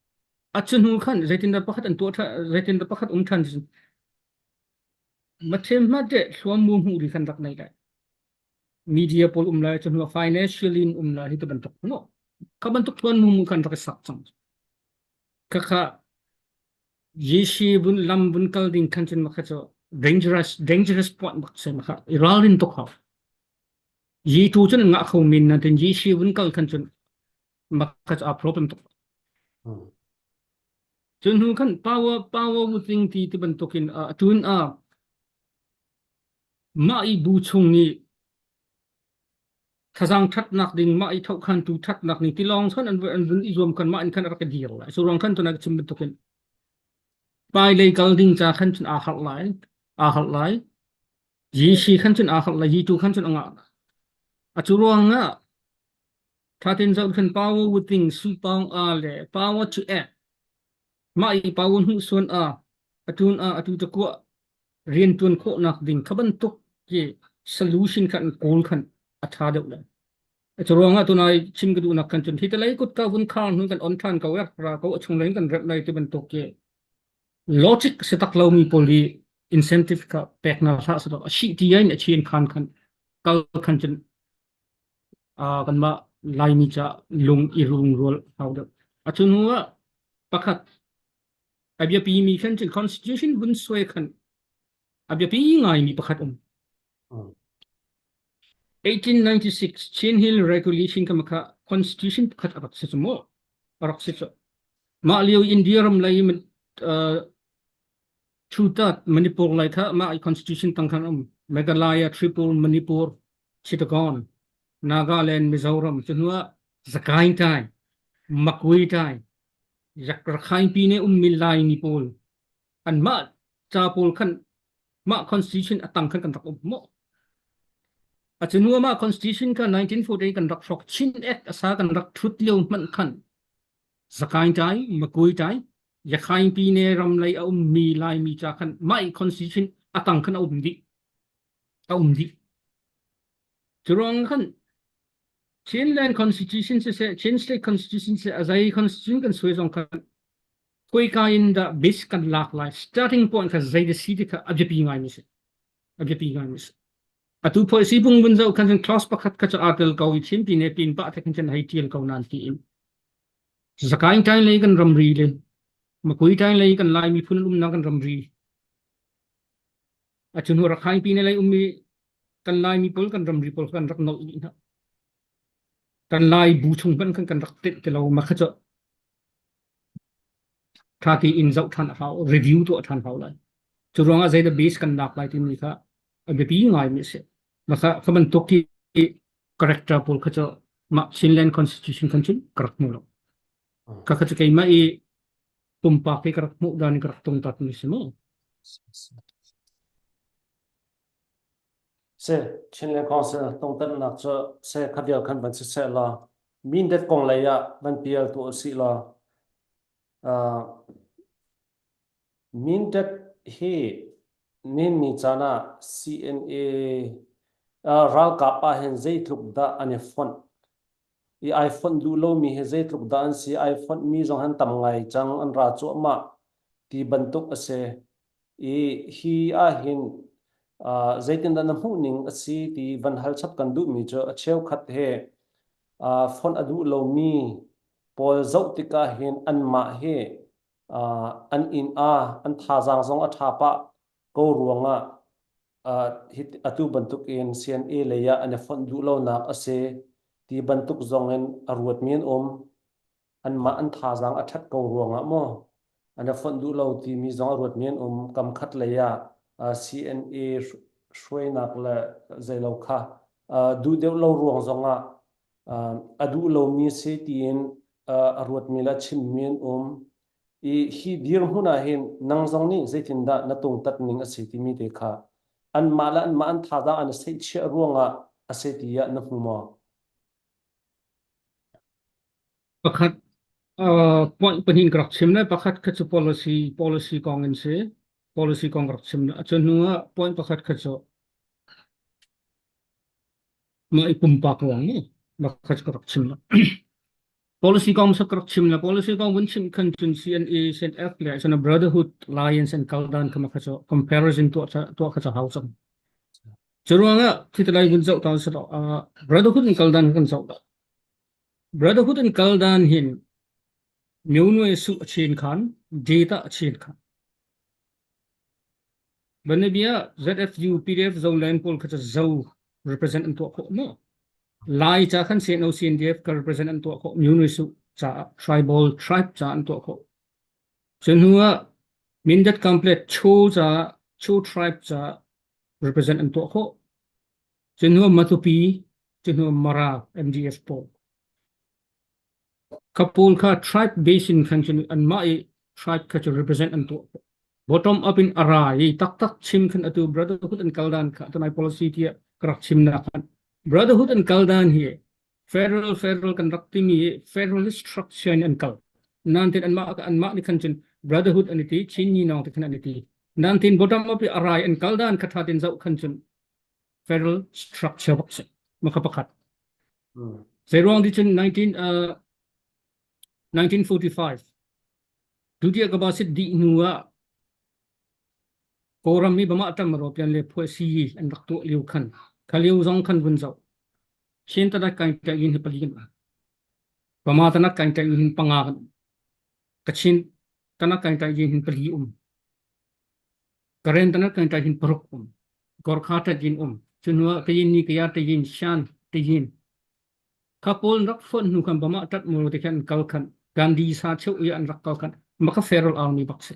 A chunu khan zeitindah pakhat an tuah ṭhan zeitindah pakhat um ṭhan mathem hma te hluam mu hmu ri khan rak nei lai. Media pawl um lai, cu hnu financially in um lai hi ti bantuk no. Kha bantuk tuan mu mu khan rak i sak cang. Kha kha Yeshi bun lam bun kal ding khan cun makha cu dangerous dangerous point bak se makha i ralrin tuk hau. Yi tu cun ngah kho min na tin Yeshi bun kal khan cun makha cu a problem tuk. Cun hnu khan power power wuting ti ti bantukin a tun a Mah i bu chung nih thazaang ṭhatnak ding, mah i thohkhantu ṭhatnak ning tilawng cun an an vun i zuam khan mah in khan a rak i dir lai. Cu ruang khan tuna ka chim bantukin hmailei kal ding ca khan cun aa harh lai, aa harh lai. Yisi khan cun aa harh lai, Yitu khan cun a ngah. A cu ruangah ṭha tein zoh khan power within supang a le power to act mah i power hmuhsuan a atun a atu ta kuah rianṭuan khawhnak ding kha bantuk khi solution kha an kawl khan a ṭha deuh lai. Cu ruangah tunai chim ka duhnak khan cun hi te lei kutka vun khar hnu kan on ṭhan ko ra ko a chung lei kan remh lai ti bantuk khi logic si tak lomi pawl hi incentive kha pek na hlah sa a shi ti in a chin khan khan kal khan cun kanmah Laimi ca lung i rungrual hau deuh. A cu hnu ah pakhat a biapi mi khan cun constitution vun suai khan a biapi ngaimi pakhat um. 1896 Chin Hill Regulation kha kha constitution pakhat a rak si cu mu a rak si cu. Mah lio India ram lei uh, Chutat Manipur lai kha mah i constitution tang khan um Meghalaya, Tripura, Manipur, Chittagong, Nagaland, Mizoram cu hnu ah Sagaing Tai, Makwe Tai, Rakhine pine ummi Laimi pawl anmah ca pawl khan mah constitution a tang khan kan rak um maw? A cu hnu ah mah constitution kha 1948 kan rak hrawk Chin Act a sa kan rak thut lio hmanh khan Sagaing Tai, Makwe Tai, Rakhine pine ram lei a ummi Laimi ca khan mah i constitution a tang khan a um dih. A um dih. Cu ruang khan Chinland Constitution siseh, Chin State Constitution siseh, a zei constitution kan suai zong khan khoika in dah base kan lak lai, starting point kha zei da si ti kha a biapi ngai mi si. A biapi ngai mi si. Atu phoi si bung vun zoh khan cun clause pakhat kha cu aa tel ko i Chin pine pin pah te khan cun hei tial ko nan ti in. Sagaing ṭaing lei kan ramri le Makui ṭaing lei kan Lai miphun an umnak kan ramri. A cu hnu Rakhine pine lei ummi kan Laimi pawl kan ramri pawl kan rak nolh dih hna. Kan Lai bu chung hmanh khan kan rak tenh ti lo ma kha cu ṭha tein zoh ṭhan a hau, review tuah ṭhan hau lai. Cu ruangah zeidah base kan lak lai timi kha a biapi ngaimi a si. Maka kha bantuk hi character pawl kha cu mah Chinland Constitution khan cun ka rak hmu lo. Kha kha cu keimah i pumpak hi ka rak hmuh dan in ka rak tungtat mi si mu. Si, Chinland Council tongtannak cu se kha vial khan van si seh law Mindat kong lei ah van pial tu usih law uh, Mindat hi ninni caan ah CNA uh, ralkap ah hin zeitluk dah an i fonh i ai fonh duh lomi hi zeitluk dah an si ai fonh mi zong han tam ngai cang an ra cuahmah ti bantuk a si i hi ahhin uh, zeitindah na hmuh ning a si ti van hal chap kan duhmi cu a cheukhat he uh, fonh a duh lomi pawl zoh tikah hin anmah hi uh, an inn a an thazaang zong a ṭha pah ko ruangah atu bantuk in CNA lei ah an i fonh duh lonak a si ti bantuk zong in a ruatmi an um. Anmah an thazaang a ṭhat ko ruangah maw an i fonh duh lo timi zong a ruatmi an um. Kam khat lei ah CNA hruainak le zeilo kha duh deuh lo ruang zongah a duh lomi si tiin a ruatmi le a chimmi an um. I hi dirhmun ah hin nang zong nih zeitindah na tungtat ning a si timi te kha anmah le anmah an thazaang an i seihchiah ruangah a si tiah na hmu maw? Pakhat point pahnih ka rak chim le pakhat kha cu policy policy kong in si policy kong ka rak chim le cu hnu ah point pakhat kha cu mah i pumpak ruang ni mah kha cu ka rak chim le Policy kong sak rak chim le policy kong vun chim khan cun CNA CNF le cun Brotherhood Alliance and kaldan kha kha cu comparison tuah tuah kha cu hau cang. Cu ruangah thitalai vun zoh ta silo Brotherhood in kaldan kan zoh da. Brotherhood in kaldan hin Myonwe su a chin khan data a chin khan. Banabia ZFU PDF Zoland pawl kha cu zo represent an tuah khawh maw? Lai ca khan CNO CNDF ka represent an tuah khawh Myone Su ca tribal tribe ca an tuah khawh. Cu hnu ah Mindat Complex Cho ca Cho tribe ca represent an tuah khawh. Cu hnu ah Matupi cu hnu ah Mara MDF pawl. Kha pawl kha tribe base in khan cun anmah i tribe kha cu represent an tuah. Bottom up in a ra i taktak chim khan atu brotherhood an kal dan kha tunai policy tiah ka rak chimnak khan brotherhood an kal dan hi federal federal kan rak timi hi federalist structure in an kal. Nan tin anmah anmah nih khan cun brotherhood an i ti Chin Ni Nawng ti khan an i ti. Nan tin bottom up i a rai an kal dan kha tha tin zoh khan cun federal structure bak si. Maka pakhat. Zeiruang ti cun 19, uh, 1945 Dutiya Kabasit dih hnu ah Kawlram i Bama tam ro pian le phuah si an rak tuah lio khan kha lio zong khan vun zoh Chin tanak kain ta in hi pali kan Bama tanak kain ta in panga kan Kachin tanak kain ta in pali um Karen tanak kain ta hin paruk um Gorkha ta jin um chunwa kayin ni kaya ta yin shan ta yin Kha pawl an rak fonh hnu khan Bama ṭat muru te khan an kal khan Gandhi sa cheu i an rak kal khan maka feral army bak si.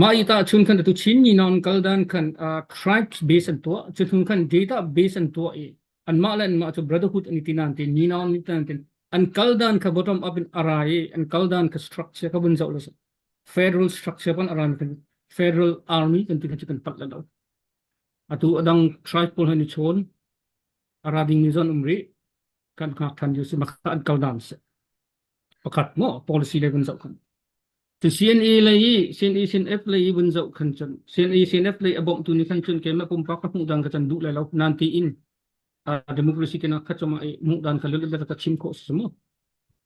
Mah i ta chun khan tu Chin ni non kal dan khan uh, tribes base an tuah cu thung khan data base an tuah i anmah le anmah cu brotherhood an i ti nan tin ni non ni tan tin an kal dan kha bottom up in ara i an kal dan kha structure kha vun zoh lo federal structure pan aran kan federal army kan ti kha chu kan pat la lo atu adang tribe pawl han i chawn a ra dingmi zon um rih kan hngak than yu si maka an kal dan si pakhat mo policy le vun zoh khan tu CNA lei i CNA CNF lei i vun zoh khan cun CNA CNF lei a bawmh tu ni khan cun keimah pumpak ka hmuh dan ka chan duh lai lo nan ti in democracy te na kha choma i hmuh dan kha lul ka chim khawh si mo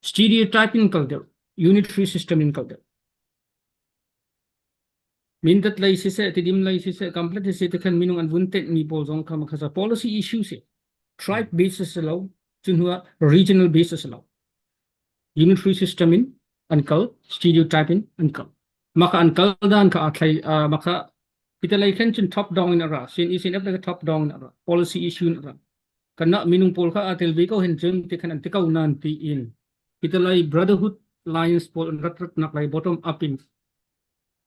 stereotype in kal deuh unitary system in kal deuh Mindat lei siseh, Tidim lei siseh, Kamplet siseh ti khan minung an vun tenhmi pawl zong kha makha policy issue si. Tribe base a si lo, cu hnu ah regional base a si lo. Unitary system in an kal, stereotype in an kal. Maka an kal dan kha a thlai, maka pita lei khan cun top down in a ra, sin i sin ap top down in a ra, policy issue in a ra. Kana minung pawl kha a tel ve ko hen cun ti khan an ti ko nan ti in. Pita lei Brotherhood Alliance pawl an rat rat nak lei bottom up in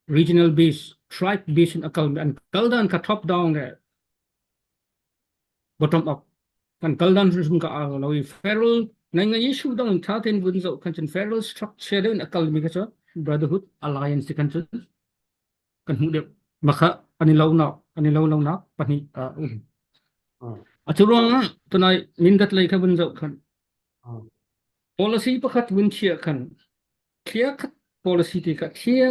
regional base tribe base in a kal an kal dan kha top down le bottom up kan kal dan hrim ka a lo i federal nai ngai issue dang in tha ten vun zo kan cun federal structure deuh in a kal mi kha chu brotherhood alliance ti kan cun kan hmuh deuh makha ani lo na An i lo lonak pahnih a um. A cu ruangah tunai Mindat lei kha vun zoh khan policy pakhat vun chiah khan clear khat policy ti kha clear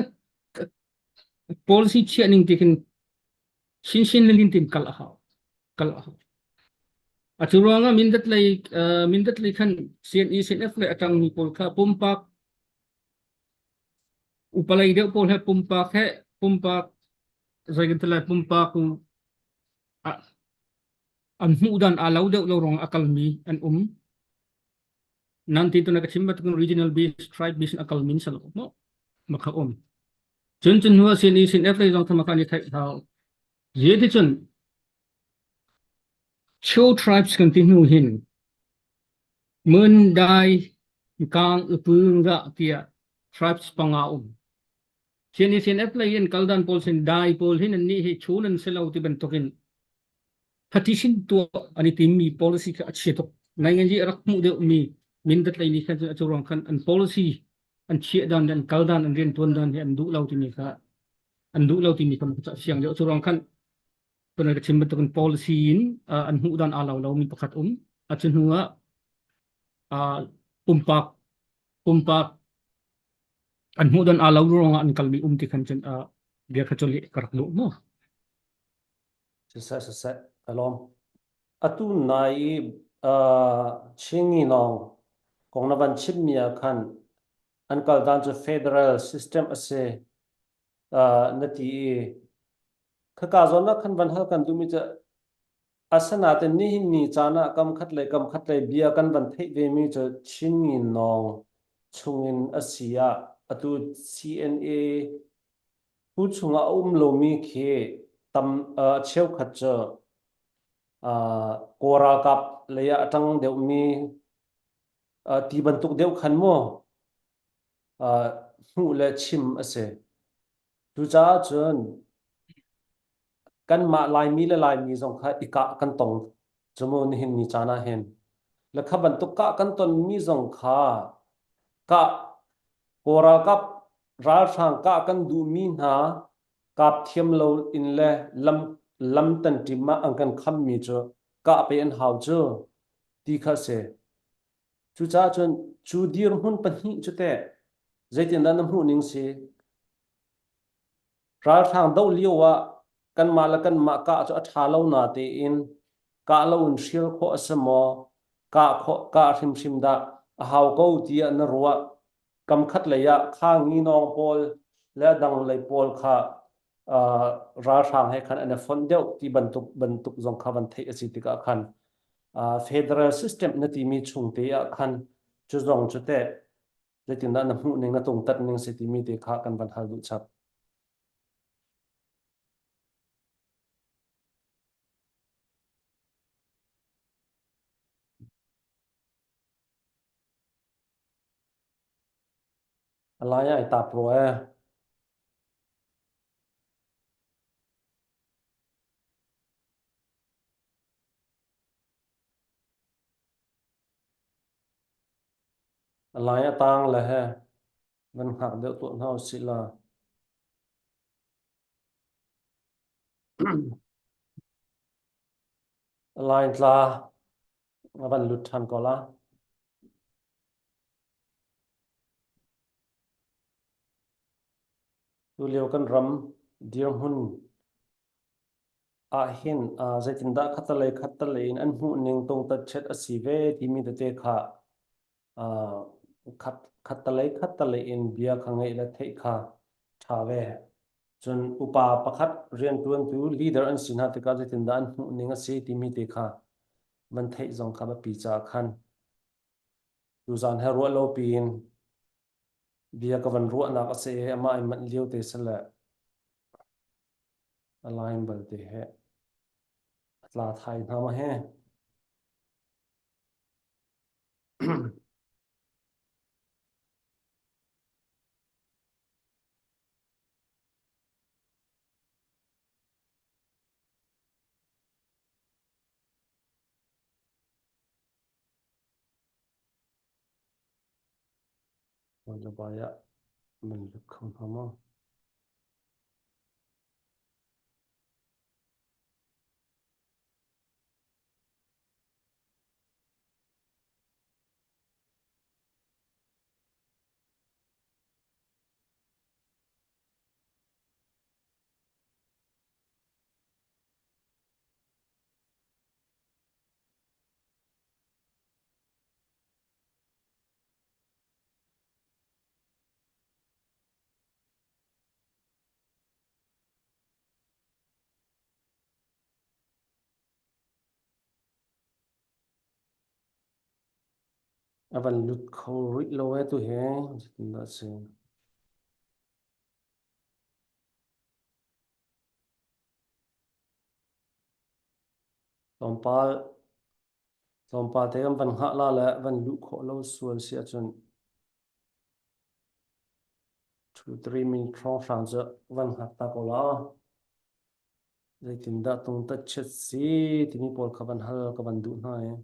policy chiah ning ti khin sinsin lin tin kal a hau kal a hau. A cu ruangah Mindat lei Mindat lei khan CNE CNF le a tangmi pawl kha pumpak upalei deuh pawl he pumpak he pumpak zei kan ti lai pumpak an hmuh dan aa lo deuh lo ruang a kalmi an um. Nan ti tuna ka chim bantukin regional base tribe base in a kalmi an si lo maw makha um. Cun cun hnu sin i sin F lei zong thama kan i theih hau. Zie cun Cho tribes kan ti hnu hin Mun Dai Kang Upung ra tiah tribes panga um. Sin i sin F lei in kaldan pawl sin dai pawl hin an nih hi chun an si lo ti bantukin petition tuah an i timmi policy kha a chia tuk. Nainganzi a rak hmuh deuhmi Mindat lei nih khan cun a cu ruang khan an policy an chiah dan le an kal dan an riantuan dan hi an duh lo timi kha an duh lo timi kha a fiang deuh. Cu ruang khan tunai ka chim bantukin policy in an hmuh dan aa lo lomi pakhat um. A cu hnu ah pumpak pumpak an hmuh dan aa lo ruangah an kalmi um ti khan cun bia kha cu leh ka rak duh mu. Siseh siseh ka lawm. Atu nai i Chingi nawng kong na van chimmi ah khan an kal dan cu federal system a si na ti i khaka zawn ah khan van hal kan duhmi cu asinain nihin ni caan ah kam khat lei kam khat lei bia kan van theih vemi cu Chingi nawng chungin a si ah atu CNA Phu chungah a um lomi khi tam cheukhat cu Kawl ralkap lei ah a ṭang deuhmi ti bantuk deuh khan mu hmuh le chim a si. Cucaah cun kanmah Laimi le Laimi zong kha i kah kan tong cu mu nihin ni caan ah hin. Le kha bantuk kah kan tonmi zong kha kah Kawl ralkap ralhrang kah kan duhmi hna kap thiam lo in le lam lam tanṭim ah an kan khammi cu kah pe an hau cu ti kha a si. Cucaah cun cu dirhmun pahnih cu teh zeitindah na hmuh ning si? Ralhrang doh lio ah kanmah le kanmah kah cu a ṭha lo natein kah loin hrial khawh a si maw? Kah khawh kah hrimhrim dah a hau ko tiah na ruah? Kam khat lei ah kha nginawng pawl le a dang lei pawl kha uh, ralhrang he khan an i fonh deuh ti bantuk bantuk zong kha van theih a si tikah khan uh, federal system na timi chung te ah khan cu zong cu teh zeitindah na hmuh ning na tungtat ning si timi te kha kan van hal duh chap. Alai ai tap ro e. A lai a tang le he van hngak deuh tuah hna usih law. A lai tla a van lut ṭhan ko la. Tulio kan ram dirhmun ahhin zeitindah khattelei khattelei in an hmuhning tungtatchet a si ve timi tete kha khattelei khattelei in bia kha ngeih le theih kha ṭha ve. Cun upa pakhat rianṭuantu leader an si hna tikah zeitindah an hmuhning a si timi te kha van theih zong kha biapi caah khan tuzaan he ruah lo piin bia ka van ruahnak a si i amah in manh lio te si le A line balte he a tla thai hna ma he. Labaya man lut kho hna maw? A van lut kho rih lo e tu hi zeitindah a si. Tlawmpal tlawmpal te kan van hngah la le van luh khawh lo sual si ahcun 2-3 minute hrawnghrang cu van hngak ta ko la. Zeitindah tungtat chiat si timi pawl kha van hal ka van duh hna i.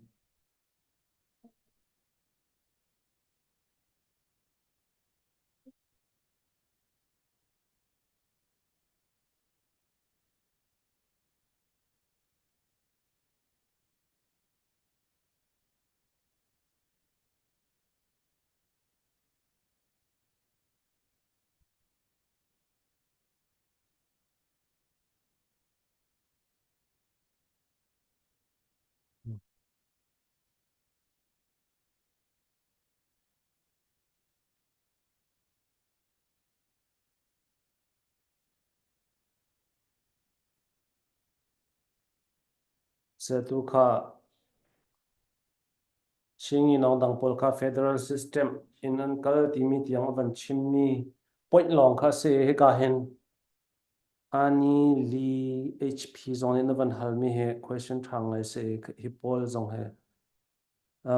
Sertu kha Chingi dang pawl kha federal system in an kal timi tiang a van chimmi point lawng kha si. Hika hin Ani Li HP zong nih na van halmi hi question ṭha ngai si. Hi pawl zong hi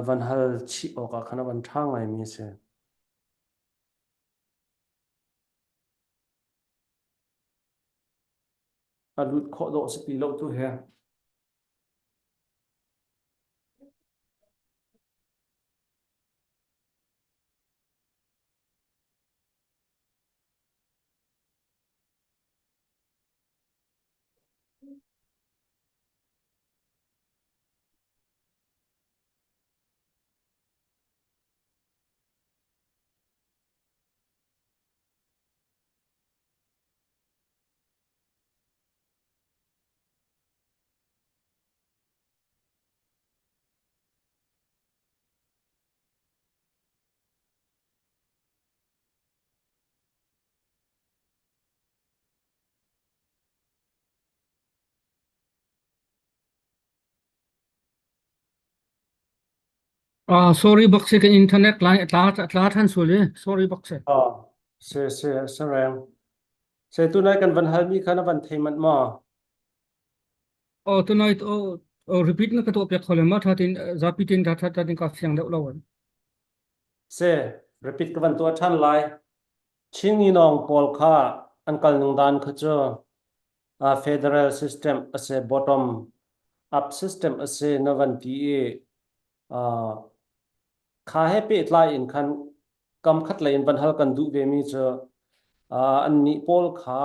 van hal chih awk ah khan a van ṭha ngaimi si. A lut khawh dawh si ti lo tu he. Ah, sorry bak si kan internet line a tla a tla than sual i. Sorry bak si. Ah, se se se reng. Se tunai kan van halmi kha na van thei manh maw? Oh, tonight oh, oh repeat na ka tuah piak kho le ma tha tin zapi tin tha tha tin ka fiang deuh lo an. Se repeat ka van tuah than lai. Chingi nong pawl kha an kal ning dan kha cu uh, federal system ase bottom up system ase na van ti i uh, kha he pehtlai in khan kam khat lei in van hal kan duh ve mi cu uh, an nih pawl kha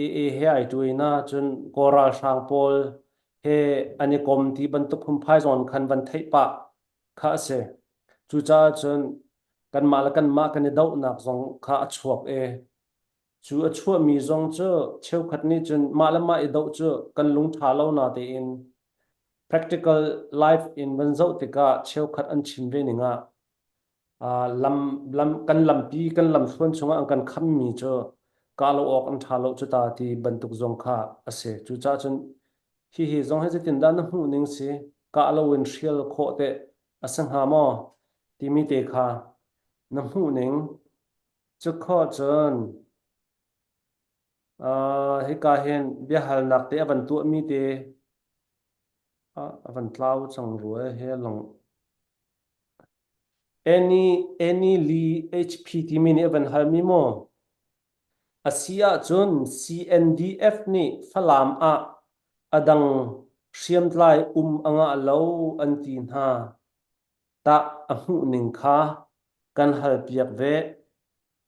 AA he ai tuai na cun Kawl ralhrang pawl he an i kom ti bantuk phunphai zawn khan van theih pah kha a si. Cucaah cun kanmah le kanmah kan i dohnak zong kha a chuak i cu a chuahmi zong cu cheukhat nih cun mah le mah i doh cu kan lung ṭha lo na tein practical life in van zoh tikah cheukhat an chim ve ning ah lam lam kan lampi kan lamthluan chungah an kan khammi cu kah lo awk an ṭha lo cu ta ti bantuk zong kha a si. Cucaah cun hihi zong hi zeitindah na hmuh ning si kah lo in hrial khawh teh a si hnga maw timi te kha na hmuh ning cu khawh cun uh, hika hin biahalnak te a van tuahmi te a van tlau cang rua he long Annie, Annie Lee HP timi nih a van halmi maw? A si ahcun CNDF nih Falam ah a dang hriamtlai um a ngah lo an ti hna. Tah a hmuhning kha kan halpiak ve.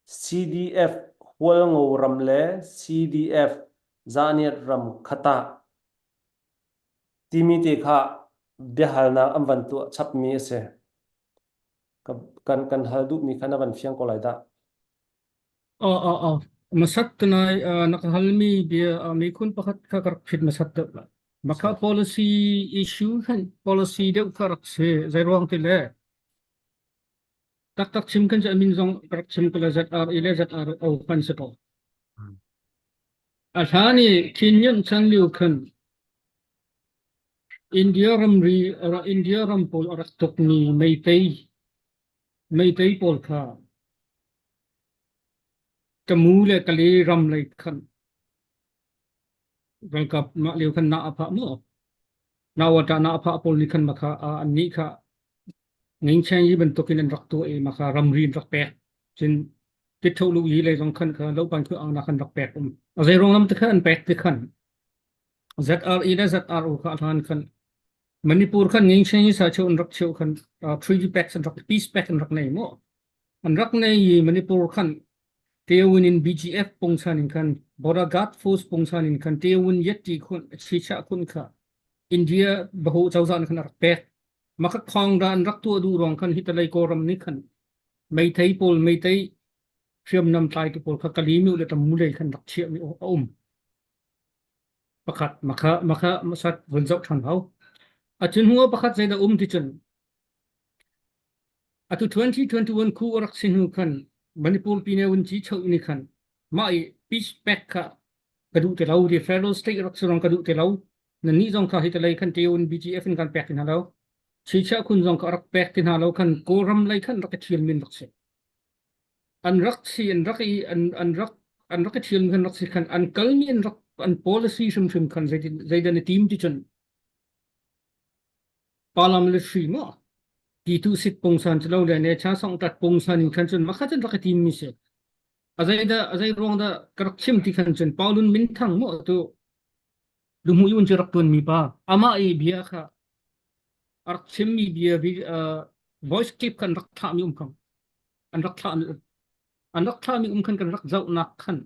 CDF Hualngo ram le CDF Zaniat ram khatah timi te kha biahalnak an van tuah chapmi a si. Kan, kan hal duhmi kha na van fiang ko lai dah. Oh oh oh. Masat tunai na ka halmi bia mikhun pakhat kha ka rak phit masat deuh la. Maka policy issue khan policy deuh kha rak si zei ruang ti le taktak chim kan min zong rak chim ko le ZRE le ZRO kan si ko. A hlan i Khin Nyunt chan lio khan India ramri India ram pawl a rak tukmi Meitei. Meitei pawl kha Tamu le Kale ram lei khan ralkap mah lio khan na a phah maw? Nawata na a phah pawl nih khan makha an nih kha Ngengcheng yi bantukin an rak tuah i makha ramri an rak pek. Cun titho lu yi lei zong khan kha lopan khu ang na khan rak pek um. A zei ruang lam te khan an pek ti khan ZRE le ZRO kha hlan khan Manipur khan Ngengcheng yi sa cheu an rak cheu khan treaty pact an rak peace pact an rak nei mu. An rak nei i Manipur khan Tewin in BGF pungchan in khan Border Guard Force pungchan in khan Tewin yetti khun chicha khun kha India bahu cozah khan a rak pek. Maka khong da an rak tuah duh ruang khan hitalei Kawlram nih khan meithei pawl meitei hriamnam tlaitu pawl kha Kalimi le Tamu lei khan rak chiahmi a um. Pakhat makha makha masat vun zoh ṭhan hau. A cun hnu pakhat zeidah um ti cun atu 2021 khu a rak si hnu khan Manipur pine un ci cheu ni khan mah i peace pact kha ka duh ti lo ti federal state rak si rong ka duh ti lo nan nih zong kha hi talei khan teun BGF in kan pek ti hna lo chicha khun zong kha rak pek ti hna lo khan Kawlram lei khan rak i thial min rak si an rak si an rak i an an rak an rak i thial min rak si khan an kal mi an rak an policy hrimhrim khan zeitin zeidan i tim ti cun paramilitary ma ti tu sit pungsan chu lo le ne cha song tat pungsan in khan cun makha cun rak i tim mi si a zei dah a zei ruang dah ka rak chim ti khan cun Paulun minthang mu tu lungmu yun cu rak tuan mi pa amah i bia kha a rak chim mi bia voice clip kan rak thlah mi um khan an rak thlah mi um an rak thlah mi um khan kan rak zohnak khan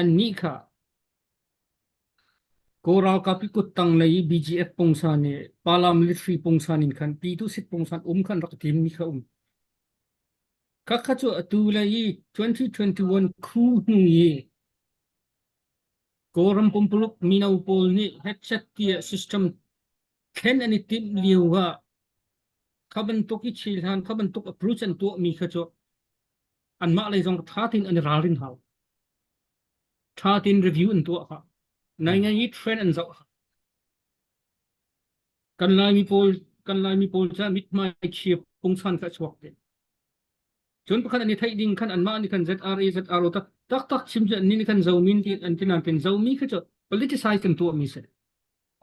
an nih kha Kaw ralkap i kuttang lei i BGF pungsan i Pala military pungsan in khan Pyithu sit pungsan um khan rak tim mi kha um. Khakha cu atu lei i 2021 khu hnu i Kawlram pumpuluk mino pawl nih headset tiah system thlen an i timh lio ah kha bantuk i chilhan kha bantuk approach an tuahmi kha cu anmah lei zong ṭha tein an i ralrin hau. Ṭha tein review an tuah kha. Nai ngai i trend an zoh kha. Kan Laimi pawl kan Laimi pawl ca mithmai chia pungsan kha a chuak te. Cun pakhat an i theih ding khan anmah nih khan ZRA ZRO tak taktak chim cu annih nih khan Zomi ti an ti nain Zomi kha cu politicize kan tuahmi si.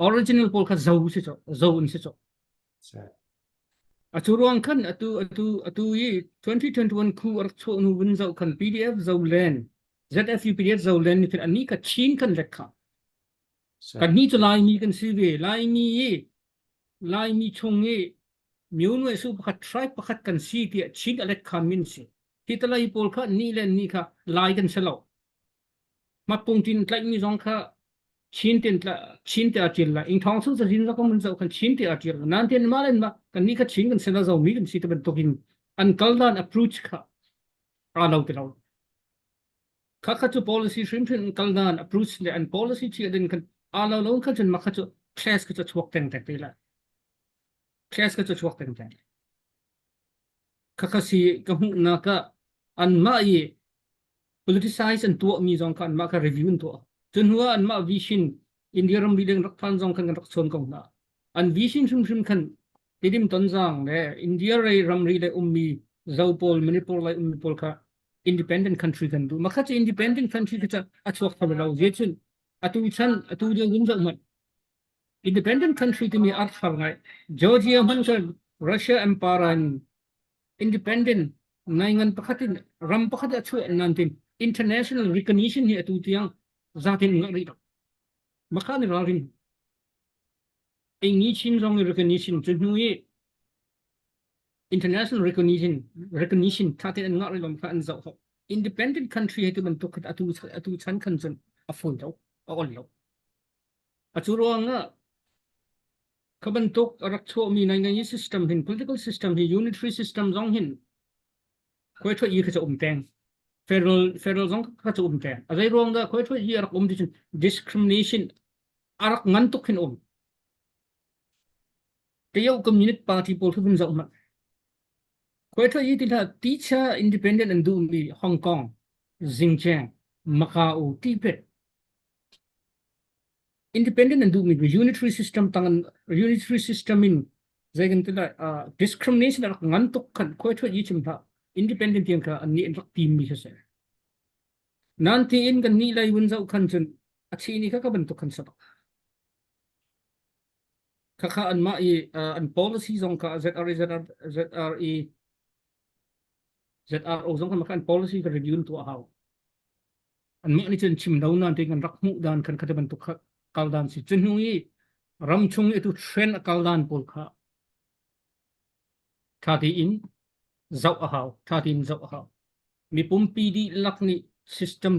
Original pawl kha Zo si cu Zo an si cu. A cu ruang khan atu atu atu i 2021 khu a rak chuah hnu vun zoh khan PDF Zoland ZFU PDF Zoland nih khan annih kha Chin khan lek kha. Kan nih cu Laimi kan si ve. Laimi i Laimi chung i myonuai su pakhat tribe pakhat kan si tiah Chin alet khan min si. Hi talai pawl kha ni le ni kha Lai kan si lo. Hmatpung tin tlaihmi zong kha Chin tin tla Chin te a ṭil lai. Ing thawng su cazin zong mun zoh khan Chin te a ṭil. Nan tin ma len ma kan ni kha Chin kan si lo zomi kan si te bantukin an kal dan approach kha aa lo ti lo. Kha kha cu policy hrimhrim an kal dan approach le an policy chi din khan aa lo lo khan cun ma kha cu clash kha cu chuak teng tek te lai. Clash kha cu chuak teng tek. Kha kha si ka hmuhnak ah anmah i politicize an tuahmi zong kha anmah kha review an tuah. Cu hnu ah anmah vision India ramri leng rak phan zong khan kan rak chawn ko hna. An vision hrimhrim khan Tidim Tonzang le India rei ramri le ummi Zo pawl Manipur lai ummi pawl kha independent country kan duh. Makha cu independent country kha a chuak kho lo. Zeicun atu chan atu lio vun zoh hmanh independent country timi a har ngai. Georgia hmanh khan Russia Empire in independent ngaingan pakhat in ram pakhat a chuah nan tin international recognition hi atu tiang zatin ngah rih lo. Makha ni ralrin. Engi chin zong recognition cu hnu i international recognition recognition tha tein an ngah rih lo kha an zoh hau. Independent country he tu bantuk khat atu atu chan khan cun a fawi lo, a on lo. Atu ruangah kha bantuk a rak chuahmi nai ngai system hin political system hi unitary system zong hin khuai thuai i kha cu um peng. Federal federal zong kha cu um peng. A zei ruang dah khuai thuai i a rak um ti cun discrimination a rak ngan tuk hin um. Tio Communist Party pawl khi vun zoh hmanh. Khuai thuai i ti hlah teacher independent an duhmi Hong Kong, Xinjiang, Macau, Tibet independent an duhmi unitary system tang unitary system in Zei kan ti lai discrimination a rak ngan tuk khan khoi thuai yi chim hlah independent tiang kha an nih an rak tim mi kha si. Nan tiin kan nih lei vun zoh khan cun a chi ni kha ka bantuk khan sabak. Khakha anmah i an policy zong kha ZRA ZR ZRE ZRO zong kha an policy ka review tuah hau. Anmah nih cun chim lo nan ti kan rak hmuh dan khan khati bantuk kha kal dan si. Cu hnu i ram chung i tu trend a kal dan pawl kha tha tein zoh a hau. Tha tein zoh a hau. Mi pumpi dihlak nih system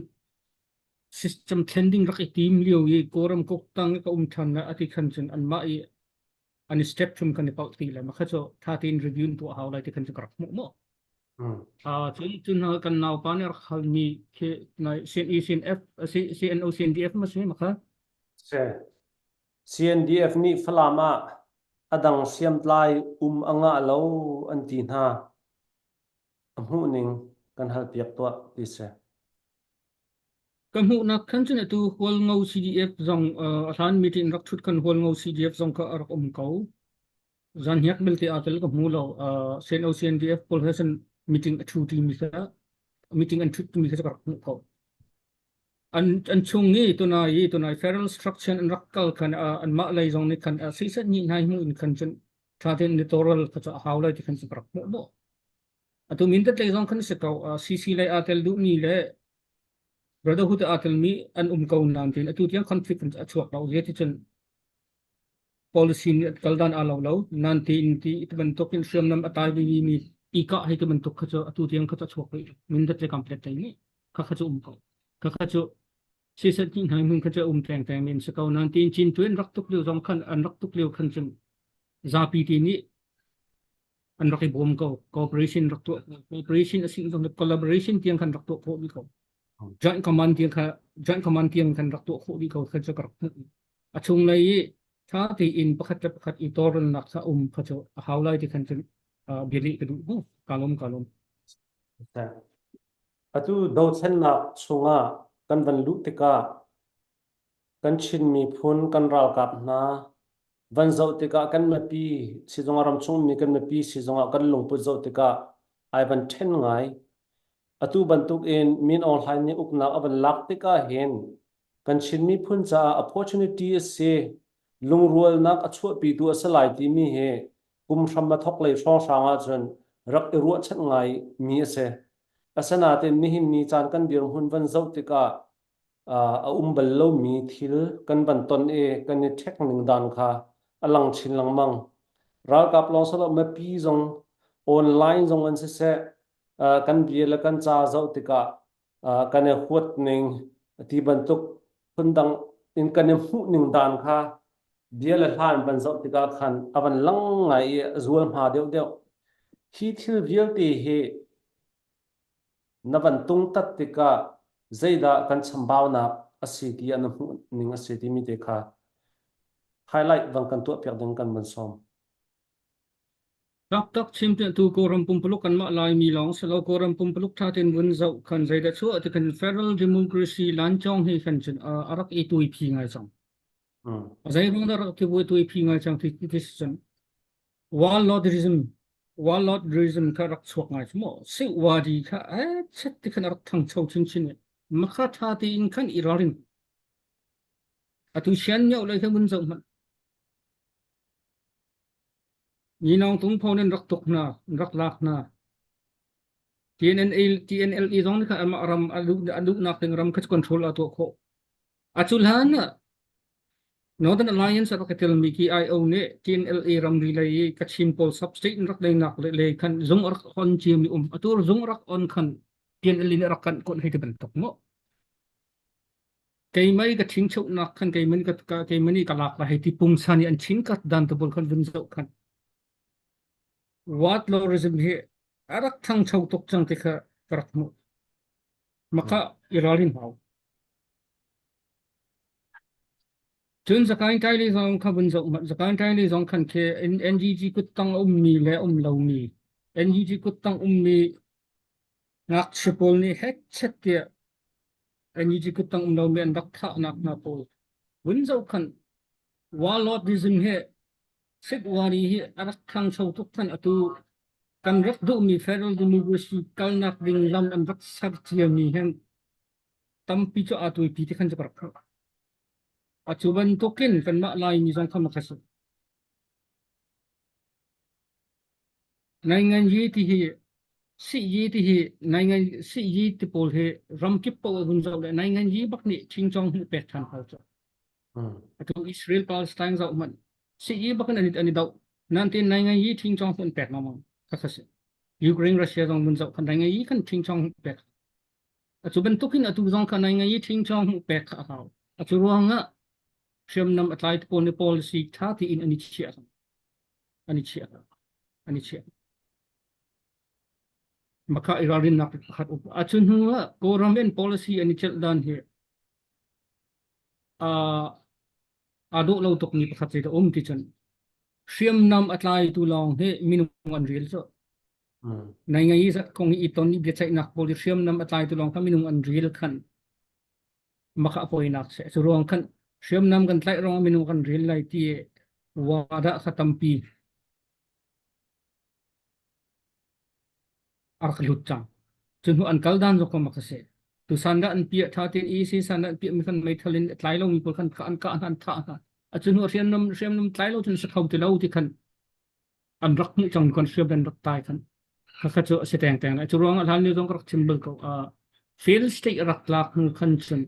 system thlen rak i tim lio i Kawlram koktang ka um ṭhan na ati khan cun anmah i an step thum kan i palh ti le makha cu tha tein review tuah hau lai ti khan cu ka rak hmuh mu. Cun cun kan naupa nih rak halmi khi nai CNE CNF CNO CNDF ma si makha? Si. CNDF nih Falam ah a dang hriamtlai um a ngah lo an ti hna. A hmuhning kan halpiak tuah ti si. Ka hmuhnak khan cun atu Hualngo CDF zong a hlan meeting rak ṭhut khan Hualngo CDF zong kha a rak um ko. Zan hiak belte aa tel ka hmu lo. CNO CNDF pawl he cun meeting a ṭhu ṭimi kha meeting an ṭhut timi kha ka rak hmuh ko. An an chung i tunai i tunai federal structure an rak kal khan anmah lei zong nih khan sisat ni hnai hmu in khan cun ṭha tein littoral kha cu a hau lai ti khan cun ka rak hmuh maw. Atu Mindat lei zong khan si ko. CC lei aa tel duhmi le Brotherhood aa telmi an um ko nain tiin atu tiang conflict a chuak lo. Zeiticun policy nih kal dan aa lo lo. Nan tiin ti ti bantuk in hriamnam a tai mi i kah hei ti bantuk kha cu atu tiang kha cu a chuak rih. Mindat le Kamplet lei nih kha kha cu um ko. Kha kha cu sisat hnih hna hmun kha cu um tengteng men si ko. Nan tiin Chin tu in rak tuk lio zong khan an rak tuk lio khan cun zapi ti nih an rak i bawm ko cooperation rak tuah cooperation a si zong collaboration tiang khan rak tuah khawh bi ko joint command tiang kha joint command tiang khan rak tuah khawh bi ko kha cu ka rak hmuh a chung lei i tha tein pakhat le pakhat i tawlrelnak kha um kha cu a hau lai ti khan cun bia ka duh ka lawm ka lawm Atu dothlennak chungah kan van luh tikah Kan Chin miphun kan ralkap hna van zoh tikah kan mipi sizung ah ramchung mi kan mipi sizung ah kan lungput zoh tikah ai van ṭhen ngai. Atu bantuk in Min Aung Hlaing nih uknak a van lak tikah hin kan Chin miphun caah opportunity a si. Lungrualnak a chuahpitu a si lai timi hi kum hram a thawk lei hrawnghrang ahcun rak i ruahchanh ngai mi a si. Asinain nihin ni caan kan dirhmun van zoh tikah a um bal lomi thil kan van ton i kan i ṭhek ning dan kha a lang chin lengmang. Ralkap lawng silo mipi zong online zong an siseh kan bia le kan ca zoh tikah kan i huat ning ti bantuk phundang in kan i hmuh ning dan kha bia le hla in van zoh tikah khan a van lang ngai i a zual hma deuhdeuh. Hi thil vialte hi Na van tungtat tikah zeidah kan chambaunak a si ti ah na hmuh ning a si timi te kha highlight van kan tuahpiak ding kan van sawm. Taktak chim te tu Kawlram pumpuluk kanmah Laimi lawng si lo Kawlram pumpuluk tha tein vun zoh khan zeidah chuah ti kan federal democracy lancawng hi kan cun a rak i tui phi ngai cang. Zei ruang dah rak ti tui phi ngai cang ti ti si cun Warlordism Warlordism kha rak chuak ngai cu maw Siwadi kha chet ti khan a rak thangcho chinchin i makha tha tein khan i ralring atu sian mioh lei kha vun zoh hmanh Nyinawng tungpho nan rak tuk hna rak lak hna TNLA TNLE zong nih khan amah ram a duh a duhnak ding ram kha control a tuah khawh a cu hlan ah Northern Alliance a rak i telmi KIO nih TNLA ramri lei i Kachin pawl sub-state in rak leinak le khan zung a rak on ciami um. Atu zung a rak on khan TNLA nih a rak kanh kawnh hei ti bantuk maw? Keimai ka ṭhingchonak khan keimai ka keimai nih ka lak la hei ti pungsan i an chin kat dan te pawl khan vun zoh khan warlordism hi a rak ṭhangcho tuk cang ti kha ka rak hmuh. Maka i ralrin hau. Cun Sakaing Taili zong kha vun zoh hmanh. Sakaing Taili zong khan khi NGG kuttang a ummi le um lomi, NGG kuttang ummi ngakchia pawl nih hekchet tiah NGG kuttang um lomi an rak thahnak hna pawl vun zoh khan warlordism hi February hi a rak ṭhangcho tuk than atu kan rak duhmi Federal Democracy kalnak ding lam an rak ser ciami hin tampi cu aa tuaipi ti khan cu ka rak hmuh. Atu bantukin kanmah Laimi zong kha makha si. Ngaingan yi ti hi si yi ti hi ngaingan si yi ti pawl hi ramkip paoh ah hun zoh le ngaingan yi bak nih ṭhingcong hmuh pek ṭhan hau cu. Atu Israel Palestine zoh hmanh si yi bak in an i an i doh. Nan tin ngaingan yi ṭhingcong hmuh an pek lengmang. Khakha si. Ukraine Russia zong mun zoh khan ngaingan yi khan ṭhingcong hmuh pek. Atu bantukin atu zong kha ngaingan yi ṭhingcong hmuh pek kha a hau. Atu ruangah hriamnam a tlai pawl nih policy ṭha tein an i chiah an i chiah an i chiah. Maka i ralrinnak pakhat um. A cu hnu ah Kawlram in policy an i celh dan hi aa dawh lo tukmi pakhat zei dah um ti cun hriamnam a tlaitu lawng hi minung an rel cu. Nai ngai zat kong i ton i biaceihnak pawl i hriamnam a tlaitu lawng kha minung an rel khan maka poinak se cu ruang khan hriamnam kan tlaih ruang minung kan rel lai ti wada kha tampi a rak lut cang. Cu hnu an kal dan zong kha mak a si. Tu san dah an piah tha tein i si san dah an piah mi khan meithal in tlai lo mi pawl khan an kah hna an thah hna. A cu hnu hriamnam hriamnam tlai lo cun si kho ti lo ti khan an rak hmuh cang kan hriam an rak tai khan khakha cu a si teng teng lai. Cu ruang ah hlan lio zong ka rak chim bal ko. Uh, fail state rak tlak hnu khan cun